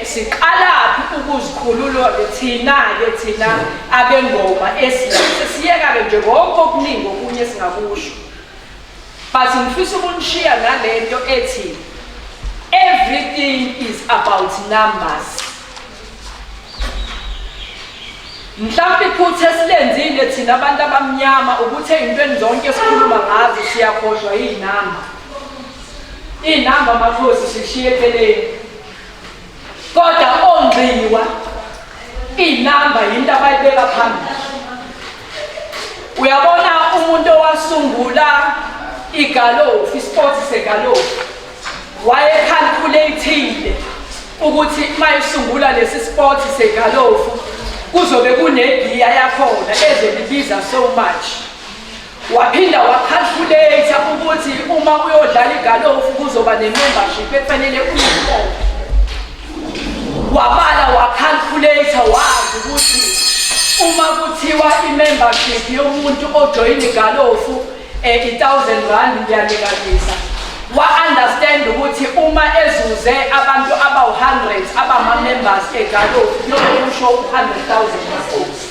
Speaker 6: siqalaphi ukuzikhulula ke thina ke thina abengoma esiyeka ke nje konke okuningi okunye singakusho. But ngifisa ukunishiya nalento ethi everything is about numbers. Mhlawumbe iphutha esilenzile thina abantu abamnyama ukuthi ey'ntweni zonke esikhuluma ngazo siyakhohlwa iy'namba. Iy'namba makhosi sishiye eceleni. Kodwa ongxiwa iy'namba yinto abayibeka phambili. Uyabona umuntu owasungula igalofu, isport segalofu, wayecalculateile ukuthi mayisungula lesi sport segalofu kuzobe kunegiya yakhona ezolibiza so much. Waphinda wacalculate ukuthi uma uyodlala igalofu kuzoba ne-membership ekufanele uyikhokhe. Wabala wacalculate wazi ukuthi uma kuthiwa i-membership yomuntu ojoyina igalofu i-1000 rand ngiyalinganisa. Wa-understand ukuthi uma ezuze abantu abawu-100 abama-members egalofu kuyobe kusho u-100,000 makhosi.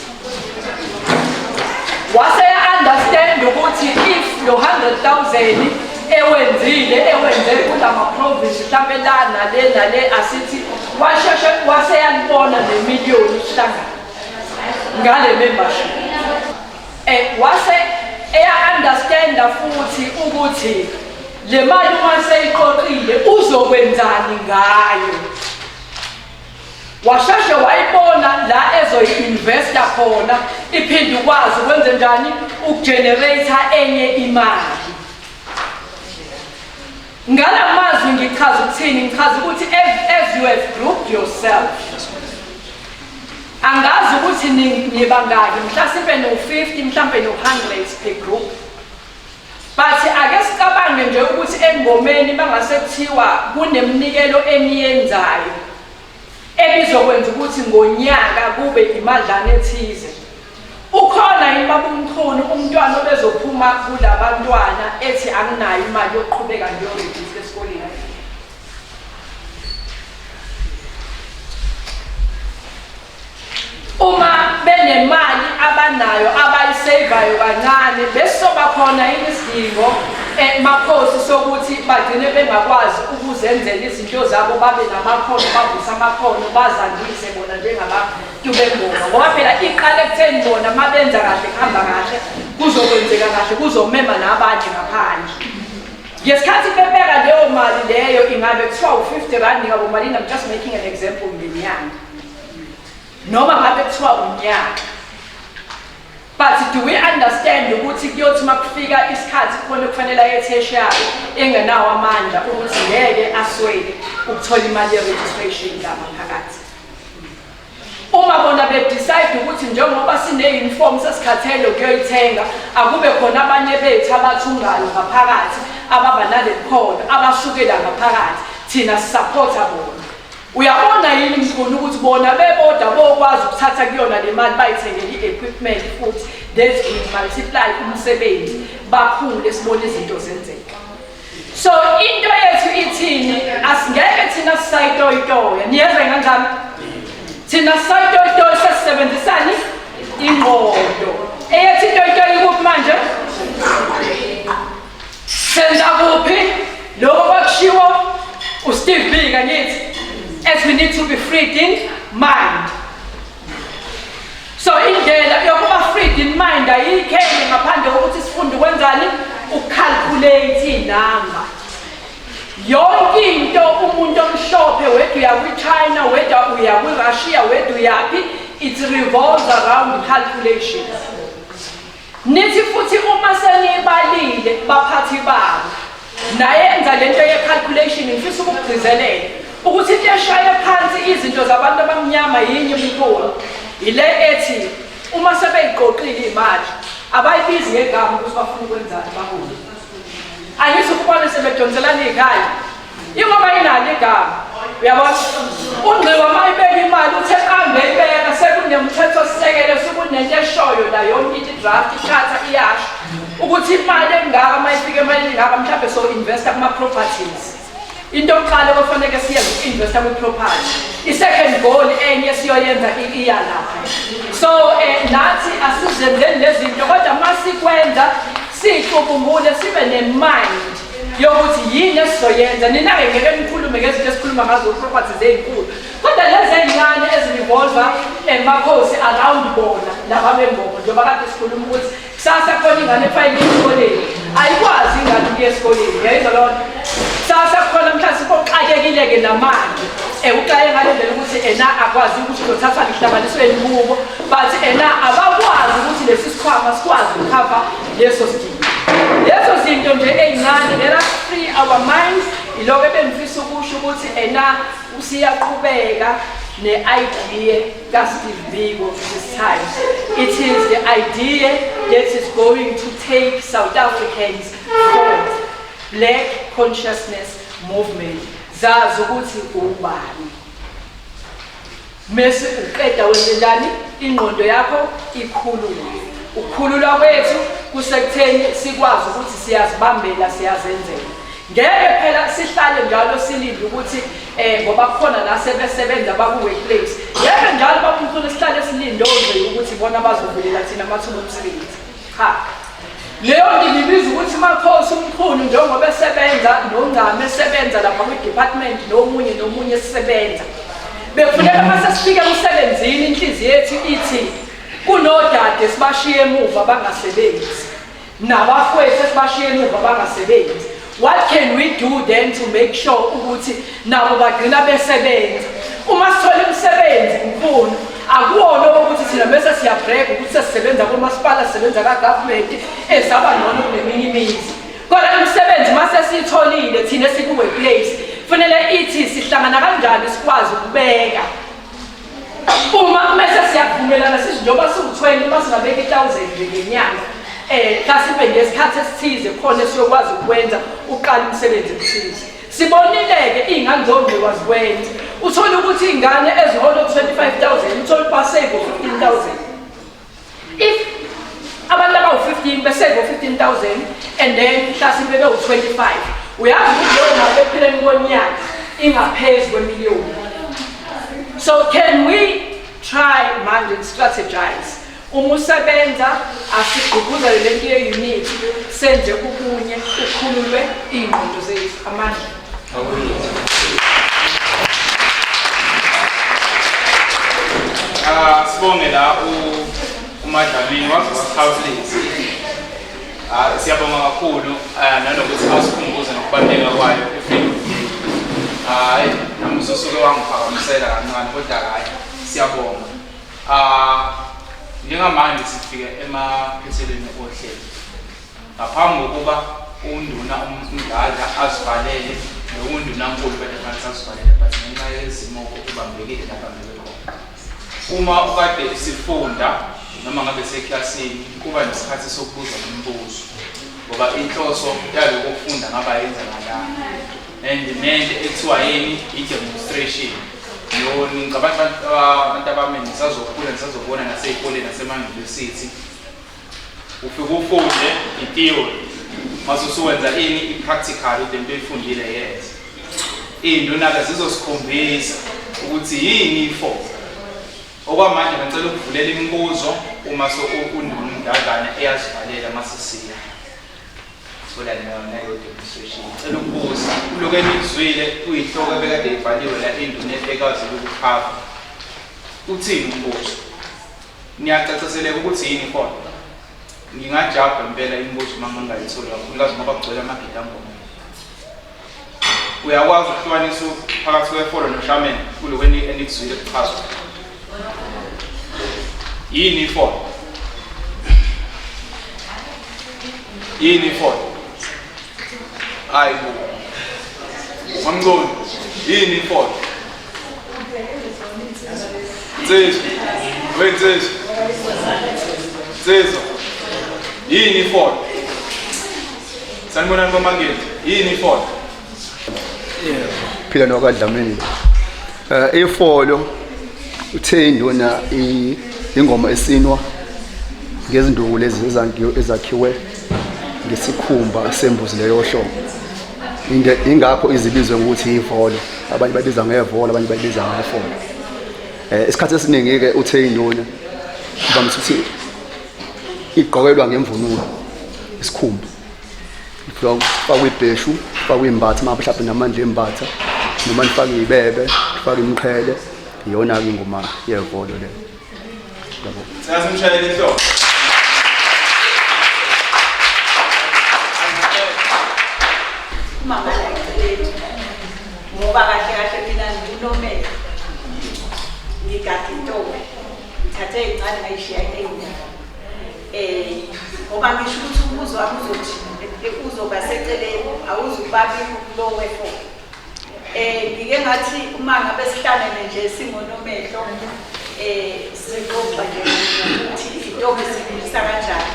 Speaker 6: Wase understand ukuthi if lo 100,000 ewenzile ewenze kulama province mhlambe la nale nale asithi washeshe wase yalibona nemiliyoni ihlangana ngale membership. Wase eya understand futhi ukuthi le mali uma seyiqoqile uzokwenzani ngayo. Washeshe wayibona la ezoyi-investa khona iphinde ukwazi ukwenze njani ukugenerate enye imali. Ngalamazwi ngichaza ukuthini? Ngichaza ukuthi as you have grouped yourself, angazi ukuthi nibangaki, mhlasimpe no-50 mhlampe no-100 per group. But ake sicabange nje ukuthi engomeni bangase kuthiwa kuneminikelo eniyenzayo ebizokwenza ukuthi ngonyaka kube imadlana ethize. Ukhona yini baba uMchunu umntwana obezophuma kulabantwana ethi anginayo imali yokuqhubeka ngiyorejista esikoleni? Uma benemali abanayo abayisevayo kancane besoba khona yini isidingo makhosi sokuthi bagcine bengakwazi ukuzenzela izinto zabo, babe namakhono, bavuse amakhono, bazandise bona njengabantu bengoma? Ngoba phela iqala ekutheni bona uma benza kahle kuhamba kahle, kuzokwenzeka kahle, kuzomema nabanye ngaphandle. Ngesikhathi bebeka leyo mali leyo, ingabe kuthiwa u-50 rand ngabo malini, I'm just making an example ngenyanga, noma ngabe kuthiwa unyaka. But do we understand ukuthi kuyothi uma kufika isikhathi khona kufanele aye tertiary engenawo amandla ukuthi ngeke aswele ukuthola imali ye-registration lapha phakathi? Uma bona bedecide ukuthi njengoba sine-uniform sesikhathele ukuyoyithenga, akube khona abanye bethu abathungayo ngaphakathi ababa naleli khono abasukela ngaphakathi, thina sisupporta bona. Uyabona yini Mkhulu ukuthi bona bebodwa bokwazi ukuthatha kuyona le mali bayithengele i-equipment futhi that will multiply umsebenzi, bakhule sibone izinto zenzeka. So into yethu ithini? Asingeke thina sisayitoyitoya. Niyezwa kanjani? Thina sisayitoyitoya sesisebenzisani ingqondo. Eyethu itoyitoya ikuphi manje? Senza kuphi? Lokho kwakushiwo uSteve Biko angithi as we need to be freed in mind. So indlela yokuba freed in mind ayikho enye ngaphandle kokuthi sifunde ukwenzani? Ukucalculate inamba. Yonke into umuntu omhlophe whether uya kwi-China, whether uya kwi-Russia, whether uyaphi, it revolves around calculations. Nithi futhi uma seniyibalile baphathi babo nayenza lento ye-calculation, ngifisa ukugcizelela ukuthi into eshaye phansi izinto zabantu abamnyama yinye mkhulu, ile ethi uma sebeyiqoqile imali abayibizi ngegama ukuthi bafuna ukwenzani baholi. Angithi ukubona sebedonselana iy'khali ingoba inalo igama, uyabona? Ungxiwa uma ibeka imali uthe qambe ibeka, sekunemthetho-sisekelo, sekunento eshoyo la yonke into, i-draft i-charter iyasho ukuthi imali engaka uma ifika emalini engaka mhlawumbe so-investa kuma-properties. Into yokuqala okufanele siyenze uku-investa kwi-property. I-second goal enye esiyoyenza iya lapha. So nathi asizenzeni lezi zinto, kodwa uma sikwenza sicubungule, sibe ne-mind yokuthi yini esizoyenza. Nina-ke ngeke nikhulume ngezinto esikhuluma ngazo, properties ey'nkulu, kodwa lezi ey'ncane ezirevolva emakhosi around bona laba bengoma, njengoba kade sikhuluma ukuthi kusasa khona ingane efayile esikoleni, ayikwazi ingane ukuya esikoleni, yayizwa loo nto. Kusasa khona mhlawumbe oxakekile-ke namanje uxake ngale ndlela ukuthi ena akwazi ukuthi uzothathwa lihlanganisweni kubo, but ena abakwazi ukuthi lesi sikhwama sikwazi ukukhava leso sidingo, lezo zinto nje ey'ncane. Let us free our minds. Iloko ebengifisa ukusho ukuthi ena usiyaqhubeka ne-idea ka-Steve Biko this time. It is the idea that is going to take South Africans forward. Black Consciousness Movement. Zazi ukuthi ubani. Mese uqeda wenze njani? Ingqondo yakho ikhulule. Ukukhululwa kwethu kusekutheni sikwazi ukuthi siyazibambela, siyazenzela. Ngeke phela sihlale njalo silinde ukuthi ngoba kukhona la sebesebenza baku-workplace. Ngeke njalo babumkhulu sihlale silinde nje ukuthi bona bazovulela thina amathuba omsebenzi. Cha. Leyo nto ngibiza ukuthi makhosi umkhulu njengoba esebenza nongcame esebenza lapha kwi-department nomunye nomunye esisebenza. Bekufuneka mase sifika emsebenzini inhliziyo yethu ithi kunodade sibashiye emuva bangasebenzi. Nabafowethu esibashiye emuva bangasebenzi. What can we do then to make sure ukuthi nabo bagcina besebenza? Uma sithola imisebenzi mkhulu, akuwona ukuthi thina bese siyabrag ukuthi sesisebenza komasipala, sisebenza ka-government esaba ngcono kuneminye imizi. Kodwa imisebenzi mase siyitholile thina esiku-workplace, kufanele ithi sihlangana kanjani sikwazi ukubeka. Uma mese siyavumelana sithi njengoba siwu-20 uma singabeka i-1000 nje ngenyanga, mhlasimpe ngesikhathi esithize khona esiyokwazi ukwenza uqala umsebenzi othize. Sibonile-ke iy'ngane zongxiwa zikwenza. Uthole ukuthi iy'ngane ezihola u-25,000 uthole ukuthi basave u-15,000. If abantu abawu-15 besave u-15,000 and then mhlasimpe bewu-25, uyazi ukuthi leyo mali ekupheleni konyaka ingaphezu kwemiliyoni. So can we try manje and strategize? Uma usebenza asigqugquzele lento ye-unity, senze ubunye, ukhululwe iy'ngqondo zethu. Amandla.
Speaker 1: Ah, sibonge la uMadlamini waze wasikhawulisa. Ah, siyabonga kakhulu nanokuthi awusikhumbuze nokubaluleka kwayo i-Freedom Day. Hayi, nami ususuke wangiphakamisela kancane, kodwa hhayi, siyabonga. Ah, njengamanje sifike emaphethelweni ohlelo. Ngaphambi kokuba unduna uMdladla azivalele noundunankulu kade azivalele, but ngenxa yezimo ubambekile lapha ngeke khona. Uma ukade sifunda noma ngabe seklasini kuba nesikhathi sokubuza imibuzo, ngoba inhloso yaloko kufunda ngaba yenza ngalana and nento ekuthiwa yini i-demonstration. Ngicabanga abantu abami nisazokhula, nisazobona nasey'koleni nasemayunivesithi, ufike ufunde i-theory. Mase usuwenza ini i-practical ukuthi lento oyifundile yenze. Iy'nduna-ke zizosikhombisa ukuthi yini ifolo. Okwamanje ngicela ukuvulela imibuzo uma so unduna uMdadlana eyazivalela masisiya. Thola nayo demonstration. Ngicela ukubuza kuloko enizwile kuyihloko ebekade ibhaliwe la induna ekwazi ukukhava. Uthini umbuzo? Niyacaciseleka ukuthi yini khona? Ngingajabha impela imibuzo uma ngingayitholi kakhulukazi ngoba kugcwele amagidangoma. Uyakwazi ukuhlukanisa phakathi kwefolo noshameni kuloko enikuzwile kuchazwa. Yini ifolo? Yini ifolo? Hayi bo. Mamngcono, yini ifolo? Nsizwa, we nsizwa. Nsizwa. Yini ifolo? Sanibonani boMangezi. Yini ifolo?
Speaker 7: Phila nokaDlamini. Eh ifolo uthe induna ingoma esinwa ngezinduku lezi ezakhiwe ngesikhumba sembuzi leyo hlobo. Ingakho izibizwe ngokuthi ivolo. Abanye bayibiza ngevolo, abanye bayibiza ngefolo. Eh isikhathi esiningi ke uthe induna kuvamise ukuthi igqokelwa ngemvunulo isikhumba. Kufakwa ibheshu, kufakwa imbatha, uma mhlawumbe namandla embatha, noma nifake ibebe, nifake imiqhele, iyona-ke ingoma yevolo leyo. Yabo.
Speaker 1: Singasimshayela ihlombe.
Speaker 8: Umama la eceleni ngoba kahle kahle mina nginomele ngigada intombi ngithathe ey'ncane ngayishiya ey'ndala Eh ngoba ngisho ukuthi umbuzo wami uzothi uzoba seceleni awuzukubabikho kulo wefo. Eh ngike ngathi uma ngabe sihlangene nje singonomehlo eh sixoxa nje ukuthi intombi sikhulisa kanjani.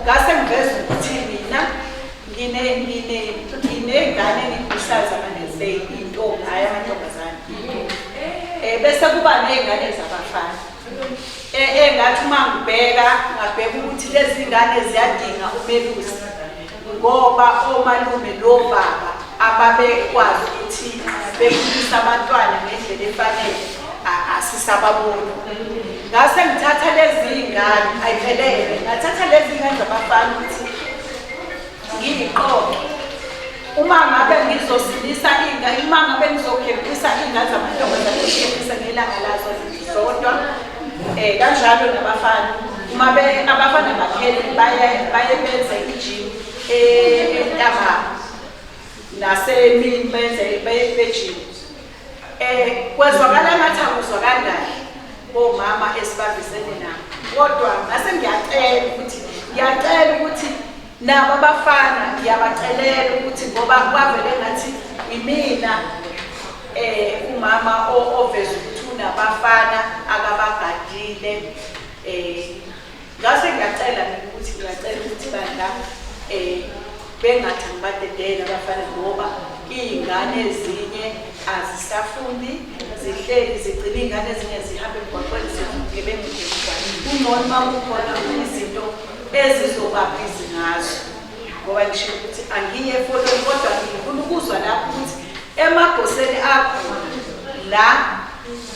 Speaker 8: Ngase ngiveza ukuthi mina ngine ngine nginengane engikhulisayo zamaneze intombi hayi amantombazane. Eh bese kuba nezingane zabafana. Engathi uma ngibheka ngabheka ukuthi lezi ngane ziyadinga umelusi ngoba omalume nobaba ababekwazi ukuthi bekhulisa abantwana ngendlela efanele asisababoni. Ngase ngithatha lezi ngane ayiphelele, ngathatha lezi ngane zabafana ukuthi ngiyiqoqe uma ngabe ngizosilisa ingane, uma ngabe ngizokhempisa iy'ngane zamantombazane ngikhempise ngelanga lazo zodwa um kanjalo nabafana uma abafana bakhele baye baye benze ijimu entambama nasemini benze bejimu um kwezwakala ngathi akuzwakali kahle komama esibambisene nabo kodwa ngase ngiyacela ukuthi ngiyacela ukuthi Nabo abafana ngiyabacelela ukuthi ngoba kwavele ngathi imina eh umama oveza ukuthi unabafana akabagadile eh ngase ngiyacela mina ukuthi ngiyacela ukuthi bandla eh bengathi angibadedele abafana ngoba iy'ngane ezinye azisafundi zihleli zigcina iy'ngane ezinye zihambe emgwaqweni zibugebengu nje kungcono uma kukhona izinto ezizoba busy ngazo ngoba ngisho ukuthi angiye efolweni kodwa ngifuna ukuzwa lapho ukuthi emagoseni akhona la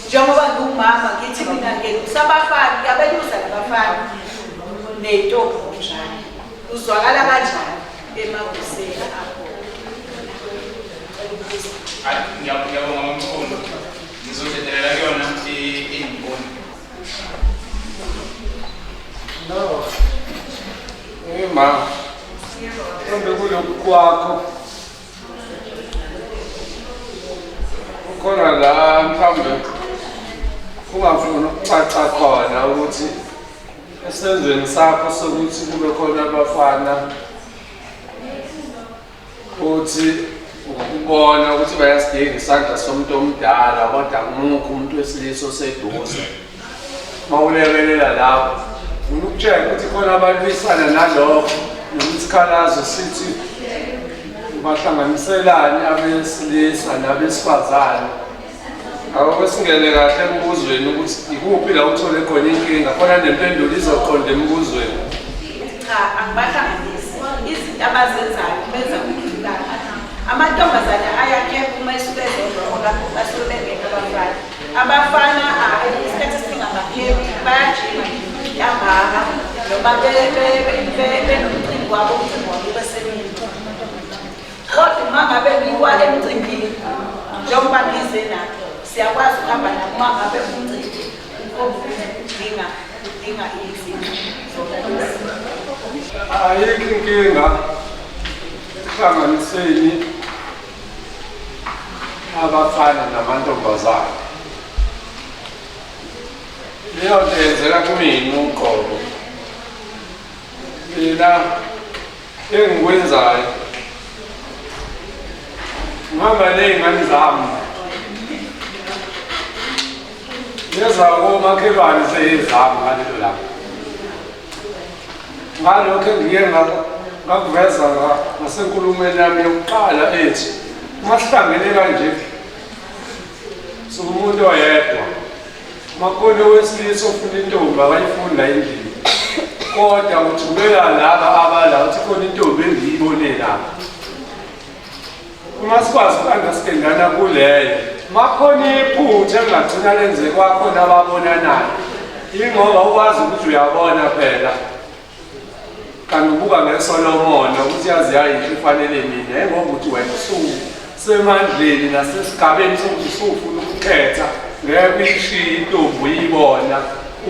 Speaker 8: njengoba ngiwumama ngithi mina ngelusa abafana ngiyabelusa nabafana ney'ntombi ngokunjalo kuzwakala kanjani emagoseni akhona.
Speaker 1: Ngiyabonga mamkhulu, ngizodedelela kuyona iy'mboni.
Speaker 3: No. Eh ma. Mhlawumbe kulokhu kwakho. Kukhona la mhlawumbe ungafuni ukucaca khona ukuthi esenzweni sakho sokuthi kube khona abafana Uthi ngokubona ukuthi bayasidinga isandla somuntu omdala kodwa akukho umuntu wesilisa oseduze. Uma ulekelela lapho, ufuna ukutshela ukuthi khona abalwisana nalokho noma isikhalazo sithi bahlanganiselani abesilisa nabesifazane. Ake singene kahle embuzweni ukuthi ikuphi la uthole khona inkinga, khona nempendulo izoqonda embuzweni.
Speaker 8: Cha, angibahlanganisi. Izinto abazenzayo benza ngokuhlukana. Amantombazane ayakhepha uma esuke ezolola, basuke bengekho abafana. Abafana isikhathi esiningi abakhephi, bayajima ntambama noma benomcimbi wabo, umcimbi wabo ubesemini. Kodwa uma ngabe kuyiwa emcimbini, njengoba ngize nabo, siyakwazi ukuhamba nabo uma ngabe umcimbi ukhomba ukuthi udinga udinga izinto zona lezi.
Speaker 3: Ayikho inkinga ekuhlanganiseni abafana namantombazane. Leyo nto yenzeka kumina uqobo. Mina engikwenzayo ngihamba ney'ngane zami nezakomakhelwane seyezami ngalelo langa. Ngalokho engike ngakuveza ngasenkulumweni yami yokuqala ethi uma sihlangene kanje siwumuntu oyedwa. Makhona owesilisa ofuna intombi akayifuni la endlini, kodwa uthumela laba abala uthi khona intombi engiyibone lapha. Uma sikwazi uku-understandana kuleyo, makhona iphutha elingagcina lenze kwakhona ababonanayo, yingoba ukwazi ukuthi uyabona phela kanti ubuka ngeso lomona ukuthi yazi yayinhle ifanele mina, engoba ukuthi wena ususemandleni nasesigabeni sokuthi usufuna ukukhetha, ngeke uyishiye intombi uyibona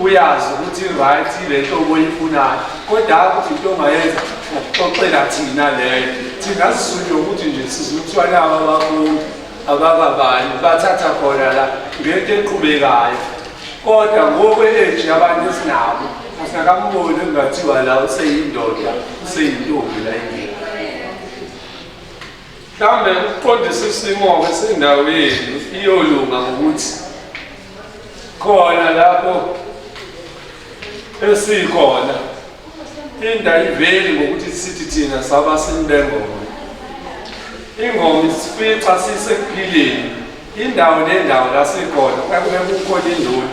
Speaker 3: uyazi ukuthi i-right le ntombi oyifunayo, kodwa ukuthi into ongayenza ngokuxoxela thina leyo. Thina sizule ukuthi nje sizwe kuthiwa naba abafundi abakabani bathatha khona la ngento eqhubekayo, kodwa ngokwe-age yabantu esinabo asinakamboni engathiwa la useyindoda useyintombi la endlini. Mhlawumbe ukuqondisa isimo-ke sendaweni iyolunga ngokuthi khona lapho esikhona into ayiveli ngokuthi sithi thina sabasini bengoma. Ingoma isifica sisekuphileni indawo nendawo la sikhona kwakube kukhona induna.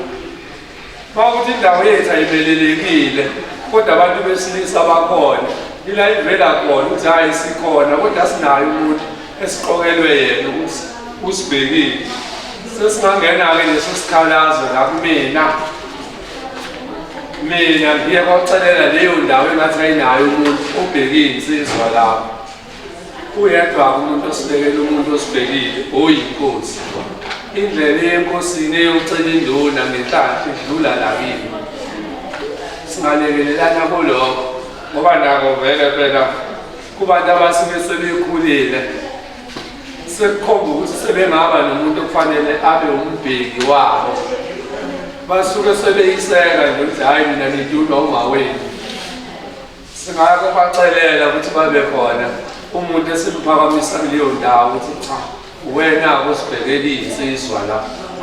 Speaker 3: Uma ukuthi indawo yethu ayimelelekile kodwa abantu besilisa bakhona, ila ivela khona ukuthi hhayi sikhona kodwa sinayo umuntu esiqokelwe yena ukuthi usibhekile. Sesingangena-ke leso sikhalazo la kumina, mina ngiye kwacelela leyo ndawo engathi ayinayo umuntu obheke iy'nsizwa lapho. Uyedwa umuntu osibekele umuntu osibhekile oyinkosi. Indlela eyenkosini eyocela induna ngenhlanhla idlula la kimi. Singalekelelana kulokho ngoba nako vele phela kubantu abasuke sebekhulile sekukhomba ukuthi sebengaba nomuntu okufanele abe umbheki wabo, basuke sebeyiseka nje ukuthi hhayi mina nidulwa umawenu. Singake bacelela ukuthi babe khona umuntu esimphakamisa kuleyo ndawo ukuthi cha wena usibhekela iy'nsizwa la,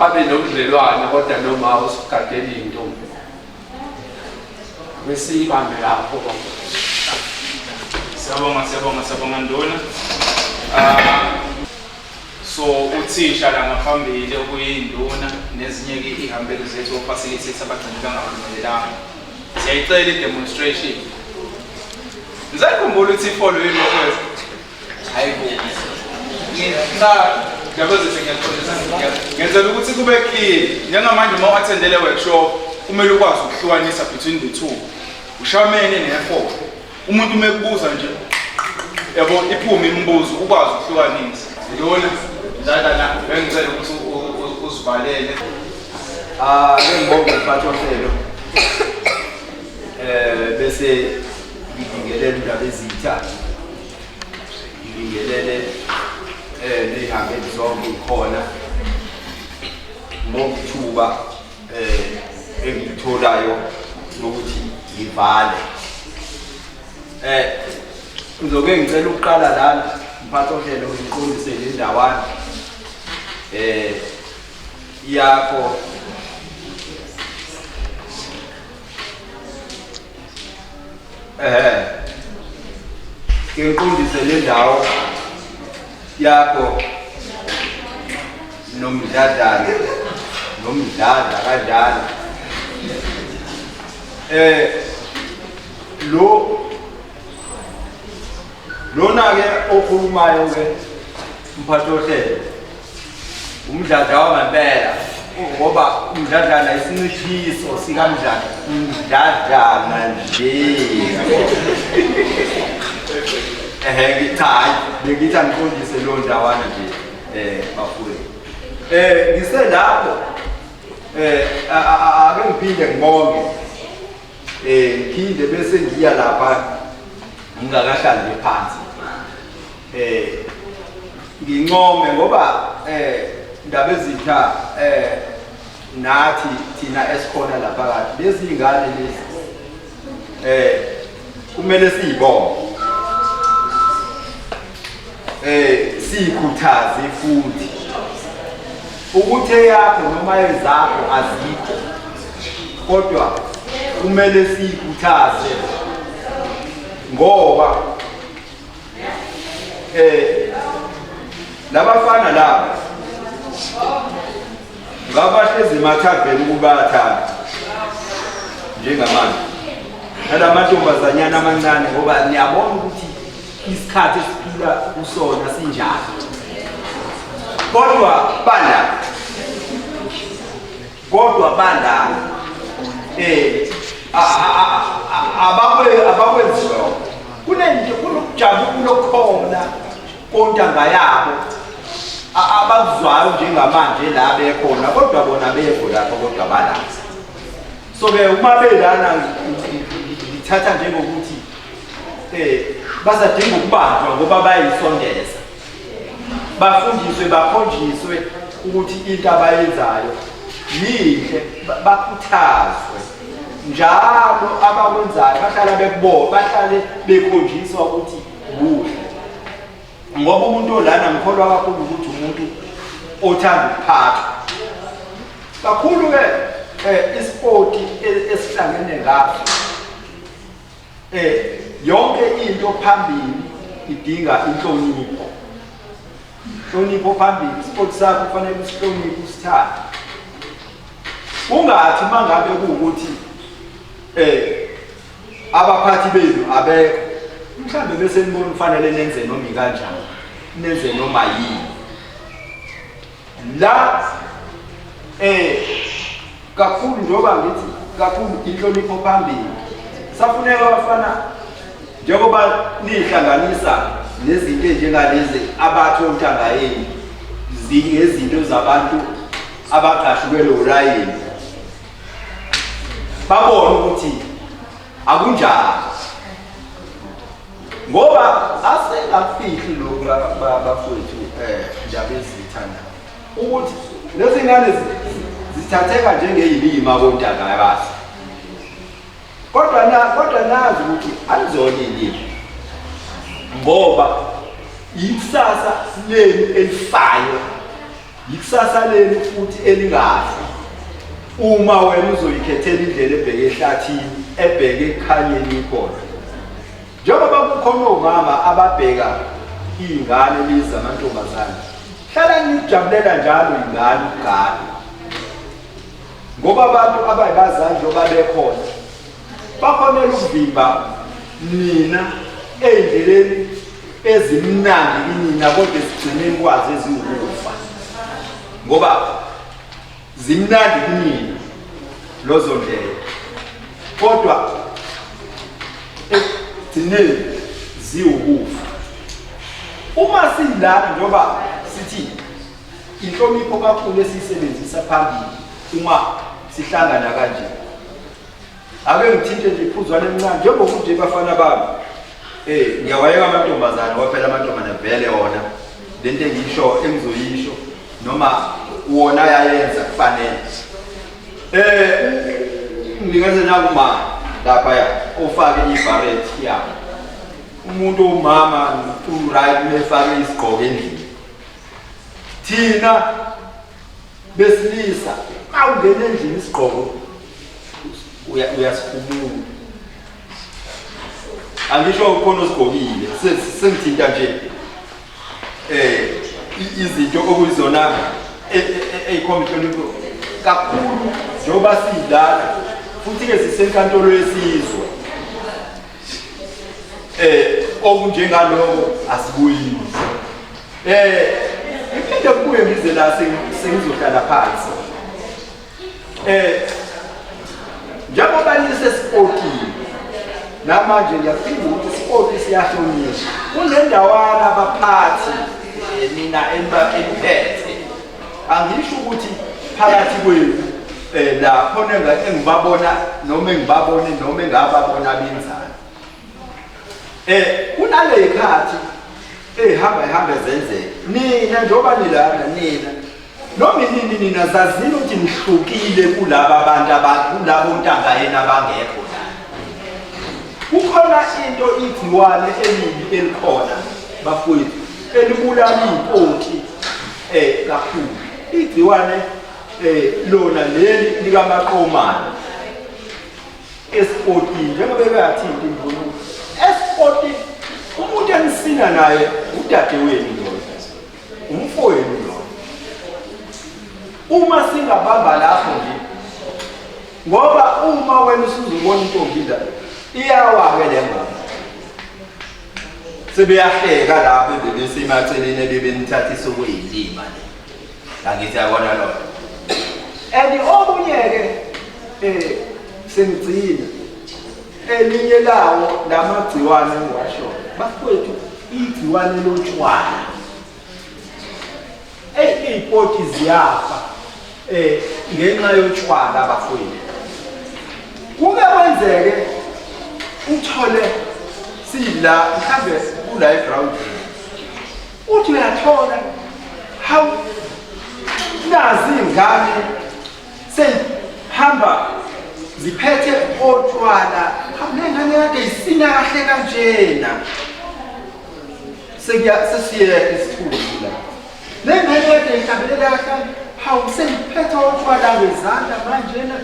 Speaker 3: abe nobudlelwane kodwa noma usigadela iy'ntombi. Besiyibambe lapho.
Speaker 1: Siyabonga, siyabonga, siyabonga nduna. Ah, so uthisha la ngaphambili okuyinduna nezinye-ke iy'hambeli zethu o-facilitator abagcine bengaphumelelanga. Siyayicela i-demonstration. Ngisayikhumbula ukuthi ifolo yini bafowethu. Hayi bo. Cha, ndaba zethu ngiyaxolisa ngenzela ukuthi kube clear. Njengamanje uma u-attendele workshop kumele ukwazi ukuhlukanisa between the two. Ushamene nefolo. Umuntu uma ekubuza nje yabo iphume imibuzo ukwazi ukuhlukanisa. Nduna, dlala la, bengicela ukuthi uzivalele.
Speaker 9: Ah, ngibonge mphathi wohlelo. Bese ngibingelele indaba ezitha. Ngibingelele nezihambeli zonke ikhona. Ngibonge ithuba engilitholayo lokuthi ngivale. Ngizoke ngicela ukuqala lana mphathi wohlelo ngiqondise le ndawana yakho ngiqondise le ndawo yakho nomdladlana nomdladla kanjalo lo Lona-ke okhulumayo-ke mphathi wohlelo umdladla wangempela ngoba umdladlana isinciphiso sikamdladla umdladlana nje. Ehe, cha hayi bengithi angiqondise leyo ndawana nje bafowethu. Ngiselapho ake ngiphinde ngibonge ngiphinde bese ngiya lapha ngingakahlali phansi ngincome ngoba ndaba ezitha nathi thina esikhona lapha kade lezi ingane lezi kumele siyibonge siyikhuthaze futhi ukuthi eyakho noma ezakho azikho kodwa kumele siyikhuthaze ngoba labafana laba ngabahlezi emathaveni ukubathanda njengamanje nalamantombazanyana amancane ngoba niyabona ukuthi isikhathi esiphila kusona sinjani kodwa bala kodwa bala abakwenzi lokho. Kunento kunokujabula okukhona kontanga yabo abakuzwayo njengamanje la bekhona kodwa bona bekho lapho kodwa bala. So ke uma belana ngithatha njengokuthi basadinga ukubanjwa ngoba bayisondeza. Bafundiswe bakhonjiswe ukuthi into abayenzayo yinhle, bakhuthazwe njalo abakwenzayo bahlala bekubona, bahlale bekhonjiswa ukuthi kuhle. Ngoba umuntu olana ngikholwa kakhulu ukuthi umuntu othanda ukuphathwa kakhulu ke isipoti esihlangene ngaso yonke into phambili idinga inhlonipho. Inhlonipho phambili, isipoti sakho kufanele usihloniphe usithathe. Ungathi mangabe kuwukuthi abaphathi benu abekho, mhlambe bese nibona kufanele nenze noma ikanjani, nenze noma yini. La kakhulu njengoba ngithi kakhulu inhlonipho phambili. Safuneka abafana njengoba nihlanganisa nezinto ezinjengalezi abathi ontanga yenu zingezinto zabantu abaqashwe lo layini. Babone ukuthi akunjalo. Ngoba asengakufihli lokhu bafowethu ndaba ezithanda ukuthi lezi ngane zithatheka njengeyilima kontanga yabazi. Kodwa nazi ukuthi anizona iy'lima ngoba ikusasa lenu elifayo, ikusasa lenu futhi elingafi. Uma wena uzoyikhethela indlela ebheke ehlathini, ebheke ekukhanyeni khona. Njengoba kukhona omama ababheka iy'ngane lezi zamantombazane, hlala nijabulela njalo iy'ngane ukugana. Ngoba abantu abayibazali njengoba bekhona bakhonela ukuvimba nina ey'ndleleni ezimnandi kinina kodwa esigcineni kwazo eziwukufa. Ngoba zimnandi kinina lozo ndlela kodwa ekugcineni ziwukufa. Uma silana njengoba sithi inhlonipho kakhulu esiyisebenzisa phambili uma sihlangana kanje. Ake ngithinte nje iphuzwana elincane njengokuthi nje bafana bami. Ngiyawayeka amantombazane ngoba phela amantombazane vele wona lento engisho engizoyisho noma wona ayayenza kufanele. Ngingaze nakuma lapha ya ofake ibaret ya. Umuntu umama u-right mefake isigqoko endlini. Thina besilisa awungena endlini isigqoko uyasikhumula. Angisho ukhona osigqokile, sengithinta nje izinto okuyizona eyikhomba inhlonipho kakhulu njengoba sidlala futhi ke sisenkantolo yesizwe. Okunjengaloko asikuyini. Ngiphinde kubuye ngize la sengizohlala phansi. Njengoba nisesipotini namanje ngiyaphinda ukuthi isipoti siyahlonishwa. Kunendawana abaphathi nina eniphethe. Angisho ukuthi phakathi kwenu la khona engibabona noma engibabone noma engababona benzani. Kunale ikhathi ehamba ihambe zenzeke. Nina njengoba nilana nina noma inini nina zazini ukuthi nihlukile kulaba abantu abakulabo ntanga yena abangekho la. Kukhona into igciwane elibi elikhona bafowethu elibulala iy'poti kakhulu. Igciwane lona leli likamaqomane esipotini njengoba bekathinta imvunulo esipotini umuntu enisina naye udadewenu loyo, umfowenu loyo. Uma singabamba lapho nje, ngoba uma wena usuzobona intombi la iyawa-ke le ngoma, sebeyahleka lapho bebesemaceleni ebebenithathisa okuyilima le. Angithi yabona lokho. And okunye-ke sengigcina elinye lawo lamagciwane engiwashoyo bafowethu, igciwane lotshwala. Eyi, iy'poti ziyafa ngenxa yotshwala bafowethu. Kuke kwenzeke uthole sila mhlambe kula egrawundini, uthi uyathola hawu nazi iy'ngane seyihamba ziphethe otshwala, hawu lengane kade isina kahle kanjena, sesiyekho isithunzi la. Le ngane kade ihlabelela kahle, hawu seyiphethe otshwala ngezandla manjena.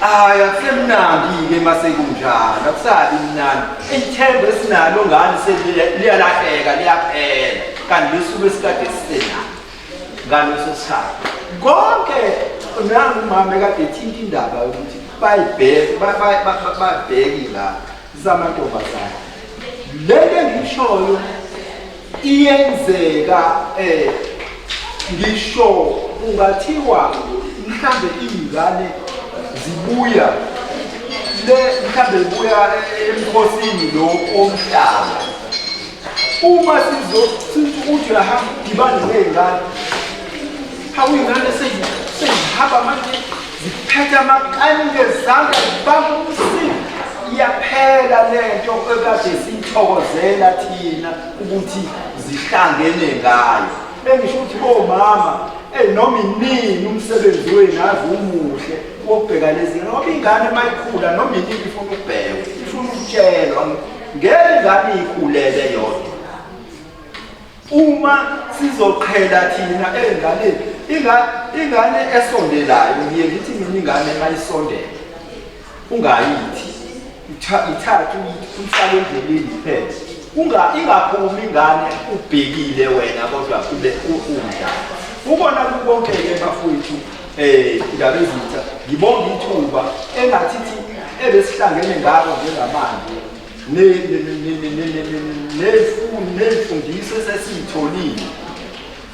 Speaker 9: Hayi, akusemnandi-ke mase kunjalo, akusabi mnandi. Ithemba esinalo ngani liyalahleka, liyaphela, kanti lesuke esikade sisenalo ngaleso sikhathi. Konke nangu umama ekade ethinta indaba yokuthi bayibheke babheke la zamantombazane. Lento engiyishoyo iyenzeka ngisho ungathiwa mhlambe iy'ngane zibuya le mhlambe zibuya emkhosini lo omhlaba, uma uthi uyahamba udibane ney'ngane, hawu iy'ngane seyihamba manje ziphethe amakani ngezandla zibamba umsindo, iyaphela lento ekade siyithokozela thina ukuthi zihlangene ngayo. Engisho ukuthi bomama noma inini umsebenzi wenu ave umuhle wokubheka lezi, ngoba ingane mayikhula noma inini ifuna ukubhekwa, ifuna ukutshelwa, ngeke ingane ikhulele yodwa. Uma sizoqhela thina ey'nganeni, ingane esondelayo, ngiye ngithi mina ingane mayisondela ungayithi ithathe uyifake endleleni kuphela, ingaphumi ingane ubhekile wena kodwa ube umdlalo. Ubona kukonke-ke bafowethu indaba ezitha, ngibonga ithuba engathithi ebesihlangene ngalo njengamanje ney'mfundiso esesiyitholile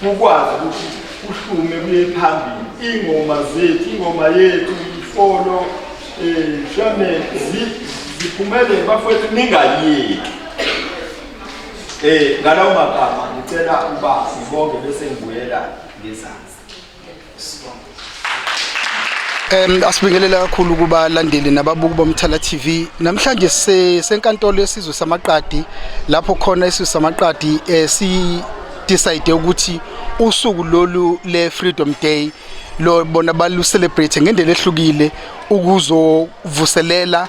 Speaker 9: ukwazi ukuthi kuhlume kuye phambili. Iy'ngoma zethu, ingoma yethu ifolo shame ziphumelele bafowethu, ningayeki. Ngalawo magama ngicela ukuba ngibonge bese ngibuyela ngezansi.
Speaker 1: Asibingelela kakhulu kubalandeli nababuki boMthala TV. Namhlanje senkantolo yesizwe samaqadi, lapho khona isizwe samaqadi si decide ukuthi usuku lolu le Freedom Day lo bona balu celebrate ngendlela ehlukile ukuzovuselela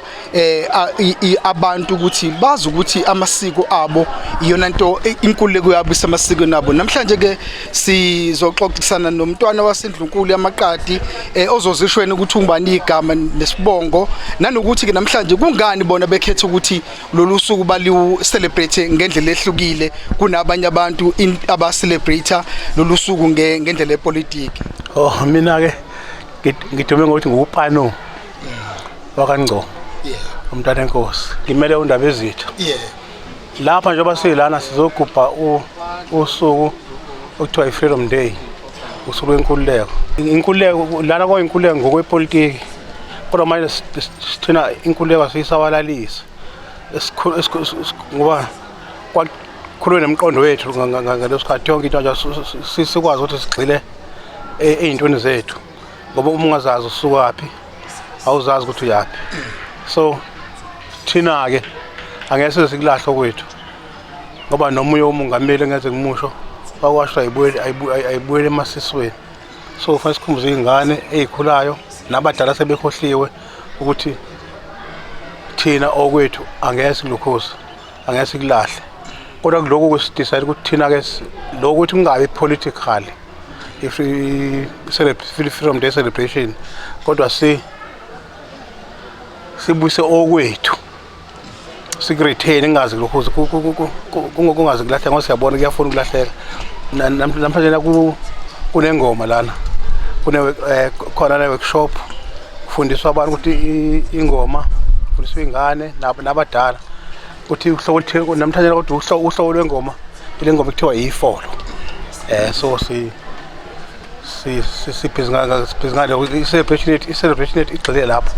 Speaker 1: abantu ukuthi bazi ukuthi amasiko abo iyona nto inkululeko yabo isemasikweni abo. Namhlanje ke sizoxoxisana nomntwana wasendlunkulu yamaqadi ozozishweni ukuthi ungubani igama nesibongo, nanokuthi ke namhlanje kungani bona bekhetha ukuthi lolu suku baliwu celebrate ngendlela ehlukile kunabanye abantu aba celebrate lolu suku ngendlela yepolitiki.
Speaker 2: Oh, mina ke ngidume ngokuthi ngupano wakaNgco, umntwana enkosi, ngimele undaba ezitha. Lapha njengoba siyilana sizogubha usuku okuthiwa i-Freedom Day, usuku lwenkululeko. Inkululeko lana kwayinkululeko ngokwepolitiki, kodwa manje sithina inkululeko siyisabalalise ngoba kwakhulunywe nemiqondo yethu ngaleso sikhathi yonke into nje sikwazi ukuthi sigxile ey'ntweni zethu ngoba uma ungazazi usukaphi awuzazi ukuthi uyaphi. So thina-ke angeke size sikulahle okwethu ngoba nomunye umongameli engeze ngimusho wakwasho ayibuyele emasisweni. So kufanele sikhumbuze iy'ngane ey'khulayo nabadala sebekhohliwe ukuthi thina okwethu angeke sikulukhuze, angeke sikulahle. Kodwa kulokhu sidecide ukuthi thina-ke lokhu ukuthi kungabi political if i-Freedom Day celebration, kodwa sibuyise okwethu siku-retain, kungazi kulokhuze kungazi kulahleka ngoba siyabona kuyafuna ukulahleka. Namhlanje kunengoma lana, kune khona ne-workshop kufundiswa abantu ukuthi ingoma, kufundiswa iy'ngane nabadala ukuthi uhlobo oluthile namhlanje, kodwa uhlobo lwengoma ile ngoma ekuthiwa yifolo. So si sibhizi ngale i-celebration yethu igxile lapho.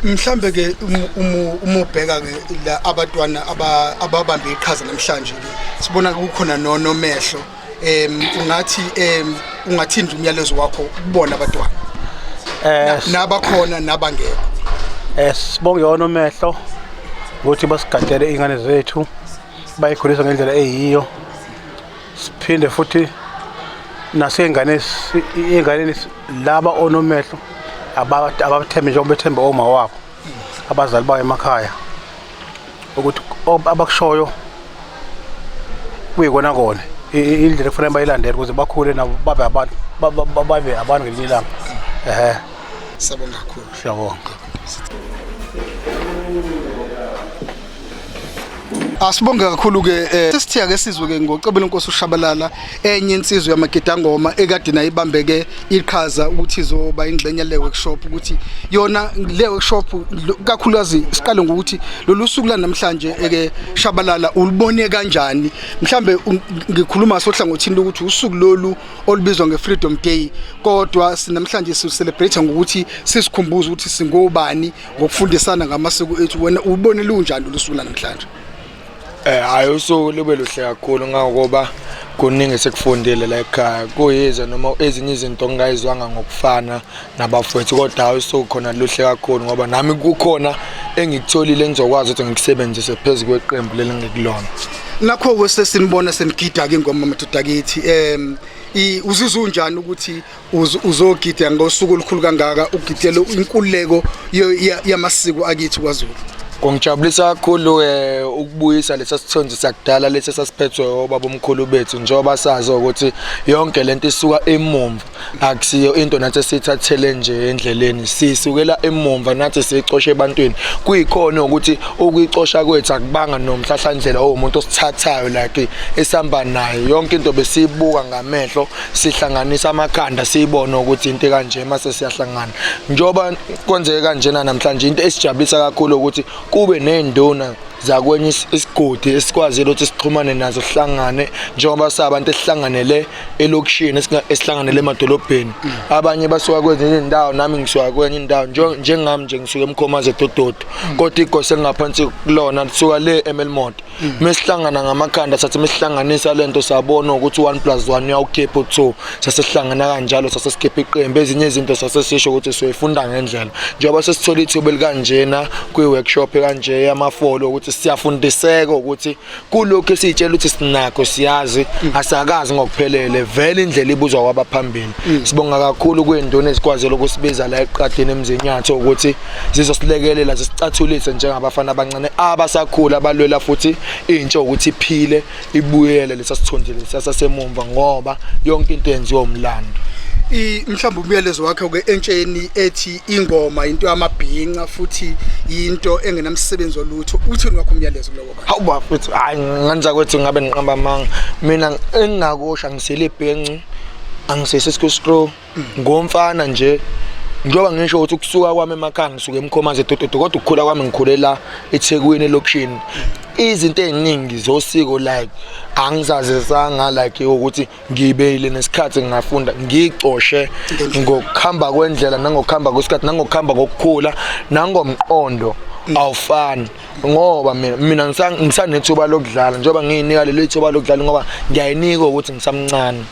Speaker 10: Mhlambe ke uma ubheka ke la abantwana ababambe iqhaza namhlanje ke sibona kukhona nonomehlo, ungathi ungathinda umyalezo wakho kubona abantwana nabakhona nabangekho?
Speaker 2: Sibonge onomehlo ukuthi basigadele iy'ngane zethu, bayikhulisa ngendlela eyiyo. Siphinde futhi nasey'nganeni laba onomehlo abathembe njengoba bethembe oma wabo, abazali bayo emakhaya, ukuthi abakushoyo kuyikona kona indlela ekufanele bayilandele ukuze bakhule nabo babe abantu, babe abantu ngelinye ilanga. Ehhe.
Speaker 10: Siyabonga kakhulu.
Speaker 2: Siyabonga.
Speaker 10: Asibonge kakhulu ke. Sesithiya ke sizwe ke ngocebo lenkosi uShabalala, enye insizwa yamagidangoma ekade nayo ibambeke iqhaza ukuthi izoba ingxenye le workshop, ukuthi yona le workshop kakhulukazi siqale ngokuthi lolu suku la namhlanje eke Shabalala ulibone kanjani? Mhlambe ngikhuluma sohlangothini lokuthi usuku lolu olubizwa nge-Freedom Day, kodwa sinamhlanje si-celebrate ngokuthi sisikhumbuze ukuthi singobani ngokufundisana ngamasiko ethu. Wena ubone lunjani lolu suku namhlanje?
Speaker 11: Hayi, usuku lube luhle kakhulu ngokuba kuningi esikufundile la ekhaya, kuyize noma ezinye izinto ngingayizwanga ngokufana nabafowethu, kodwa hayi, usuku khona luhle kakhulu ngoba nami kukhona engikutholile engizokwazi ukuthi ngikusebenzise phezu kweqembu leli ngikulona.
Speaker 10: Nakho-ke sesinibona senigida-ke ingoma, madoda kithi. Uzizwa unjani ukuthi uzogida ngosuku olukhulu kangaka, ugidele inkululeko yamasiko akithi kwaZulu?
Speaker 11: Kungijabulisa kakhulu ukubuyisa lesa sithunzi sakudala lesi esasiphethwe obaba omkhulu bethu, njengoba sazi ukuthi yonke lento isuka emumva, akusiyo into nathi esiyithathele nje endleleni, sisukela emumva nathi siyicoshe ebantwini. Kuyikhona ukuthi ukuyicosha kwethu akubanga nomhlahlandlela owumuntu osithathayo like esihamba naye, yonke into besiyibuka ngamehlo, sihlanganisa amakhanda, siyibone ukuthi into kanje mase siyahlangana. Njengoba kwenzeke kanjena namhlanje, into esijabulisa kakhulu ukuthi kube ney'nduna zakwenye isigodi esikwazile ukuthi sixhumane nazo, sihlangane njengoba sabantu esihlanganele elokishini, esihlanganele emadolobheni. Abanye basuka kwezinye iy'ndawo, nami ngisuka kwenye indawo. Njengami nje ngisuka eMkhomazi eDododo, kodwa igosi elingaphansi kulona lisuka le eMelmoth. Mesihlangana ngamakhanda, sathi mesihlanganisa lento sabona ukuthi 1 plus 1 uyawukhipha u2, sasesihlangana kanjalo, sasesikhipha iqembu. Ezinye izinto sasesisho ukuthi siyoyifunda ngendlela njengoba sesithola ithuba elikanjena kwi-workshop kanje yamafolo, ukuthi siyafundiseka ukuthi kulokhu esiyitshela ukuthi sinakho siyazi, asakazi ngokuphelele vele indlela ibuzwa kwabaphambili. Sibonga kakhulu kwey'nduna ezikwazile ukusibiza la eqadini eMzinyathi ukuthi zizosilekelela, zisicathulise njengabafana abancane abasakhula abalwela futhi intsha ukuthi iphile, ibuyele lesa sithunzi lesa sasemumva, ngoba yonke into yenziwa umlando.
Speaker 10: Mhlawumbe umyalezo wakhe ke entsheni ethi ingoma into yamabhinca futhi into engenamsebenzi olutho, uthini wakho umyalezo kulowo bantu?
Speaker 11: Hawu bafethu, hayi nganza kwethu ngabe ngiqamba amanga. Mina engingakusho, angisile ibhenci, angisese screw, ngomfana nje. Njengoba ngisho ukuthi ukusuka kwami emakhaya ngisuke eMkhomazi eDododo, kodwa ukukhula kwami ngikhule la eThekwini elokishini. Izinto ey'ningi zosiko like angizazisanga like ukuthi ngibeyile nesikhathi ngingafunda ngicoshe ngokuhamba kwendlela nangokuhamba kwesikhathi nangokuhamba kokukhula nangomqondo awufani. Ngoba mina mina ngisanethuba lokudlala, njengoba ngiyinika leli thuba lokudlala ngoba ngiyayinika ukuthi ngisamncane,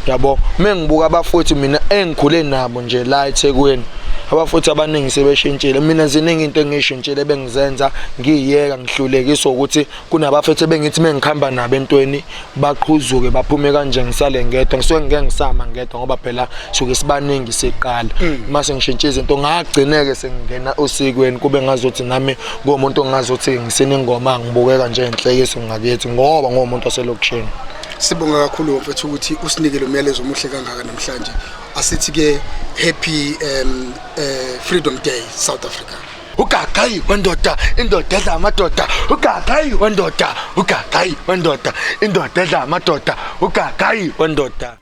Speaker 11: yabo. Mengibuka abafowethu mina engikhule nabo nje la eThekwini, abafowethu abaningi sebeshintshile. Mina ziningi into engiyishintshile bengizenza ngiyiyeka, ngihlulekiswa ukuthi kunabafethu ebengithi mengikhamba nabo entweni baqhuzuke baphume kanje, ngisale ngedwa. Ngisuke ngike ngisama ngedwa ngoba phela suke sibaningi siqala. Mase ngishintshe izinto, ngagcineke sengingena osikweni, kube ngazuthi nami ngumuntu ongazuthi ngisina ingoma ngibukeka nje enhlekiso ngakithi ngoba ngumuntu waselokishini.
Speaker 10: Sibonga kakhulu mfethu ukuthi usinike lo myalezo omuhle kangaka namhlanje. Asithi ke happy Freedom Day, South Africa.
Speaker 11: Ugagayi wendoda, indoda edla amadoda. Ugagayi wendoda, ugagayi wendoda, indoda edla amadoda. Ugagayi wendoda.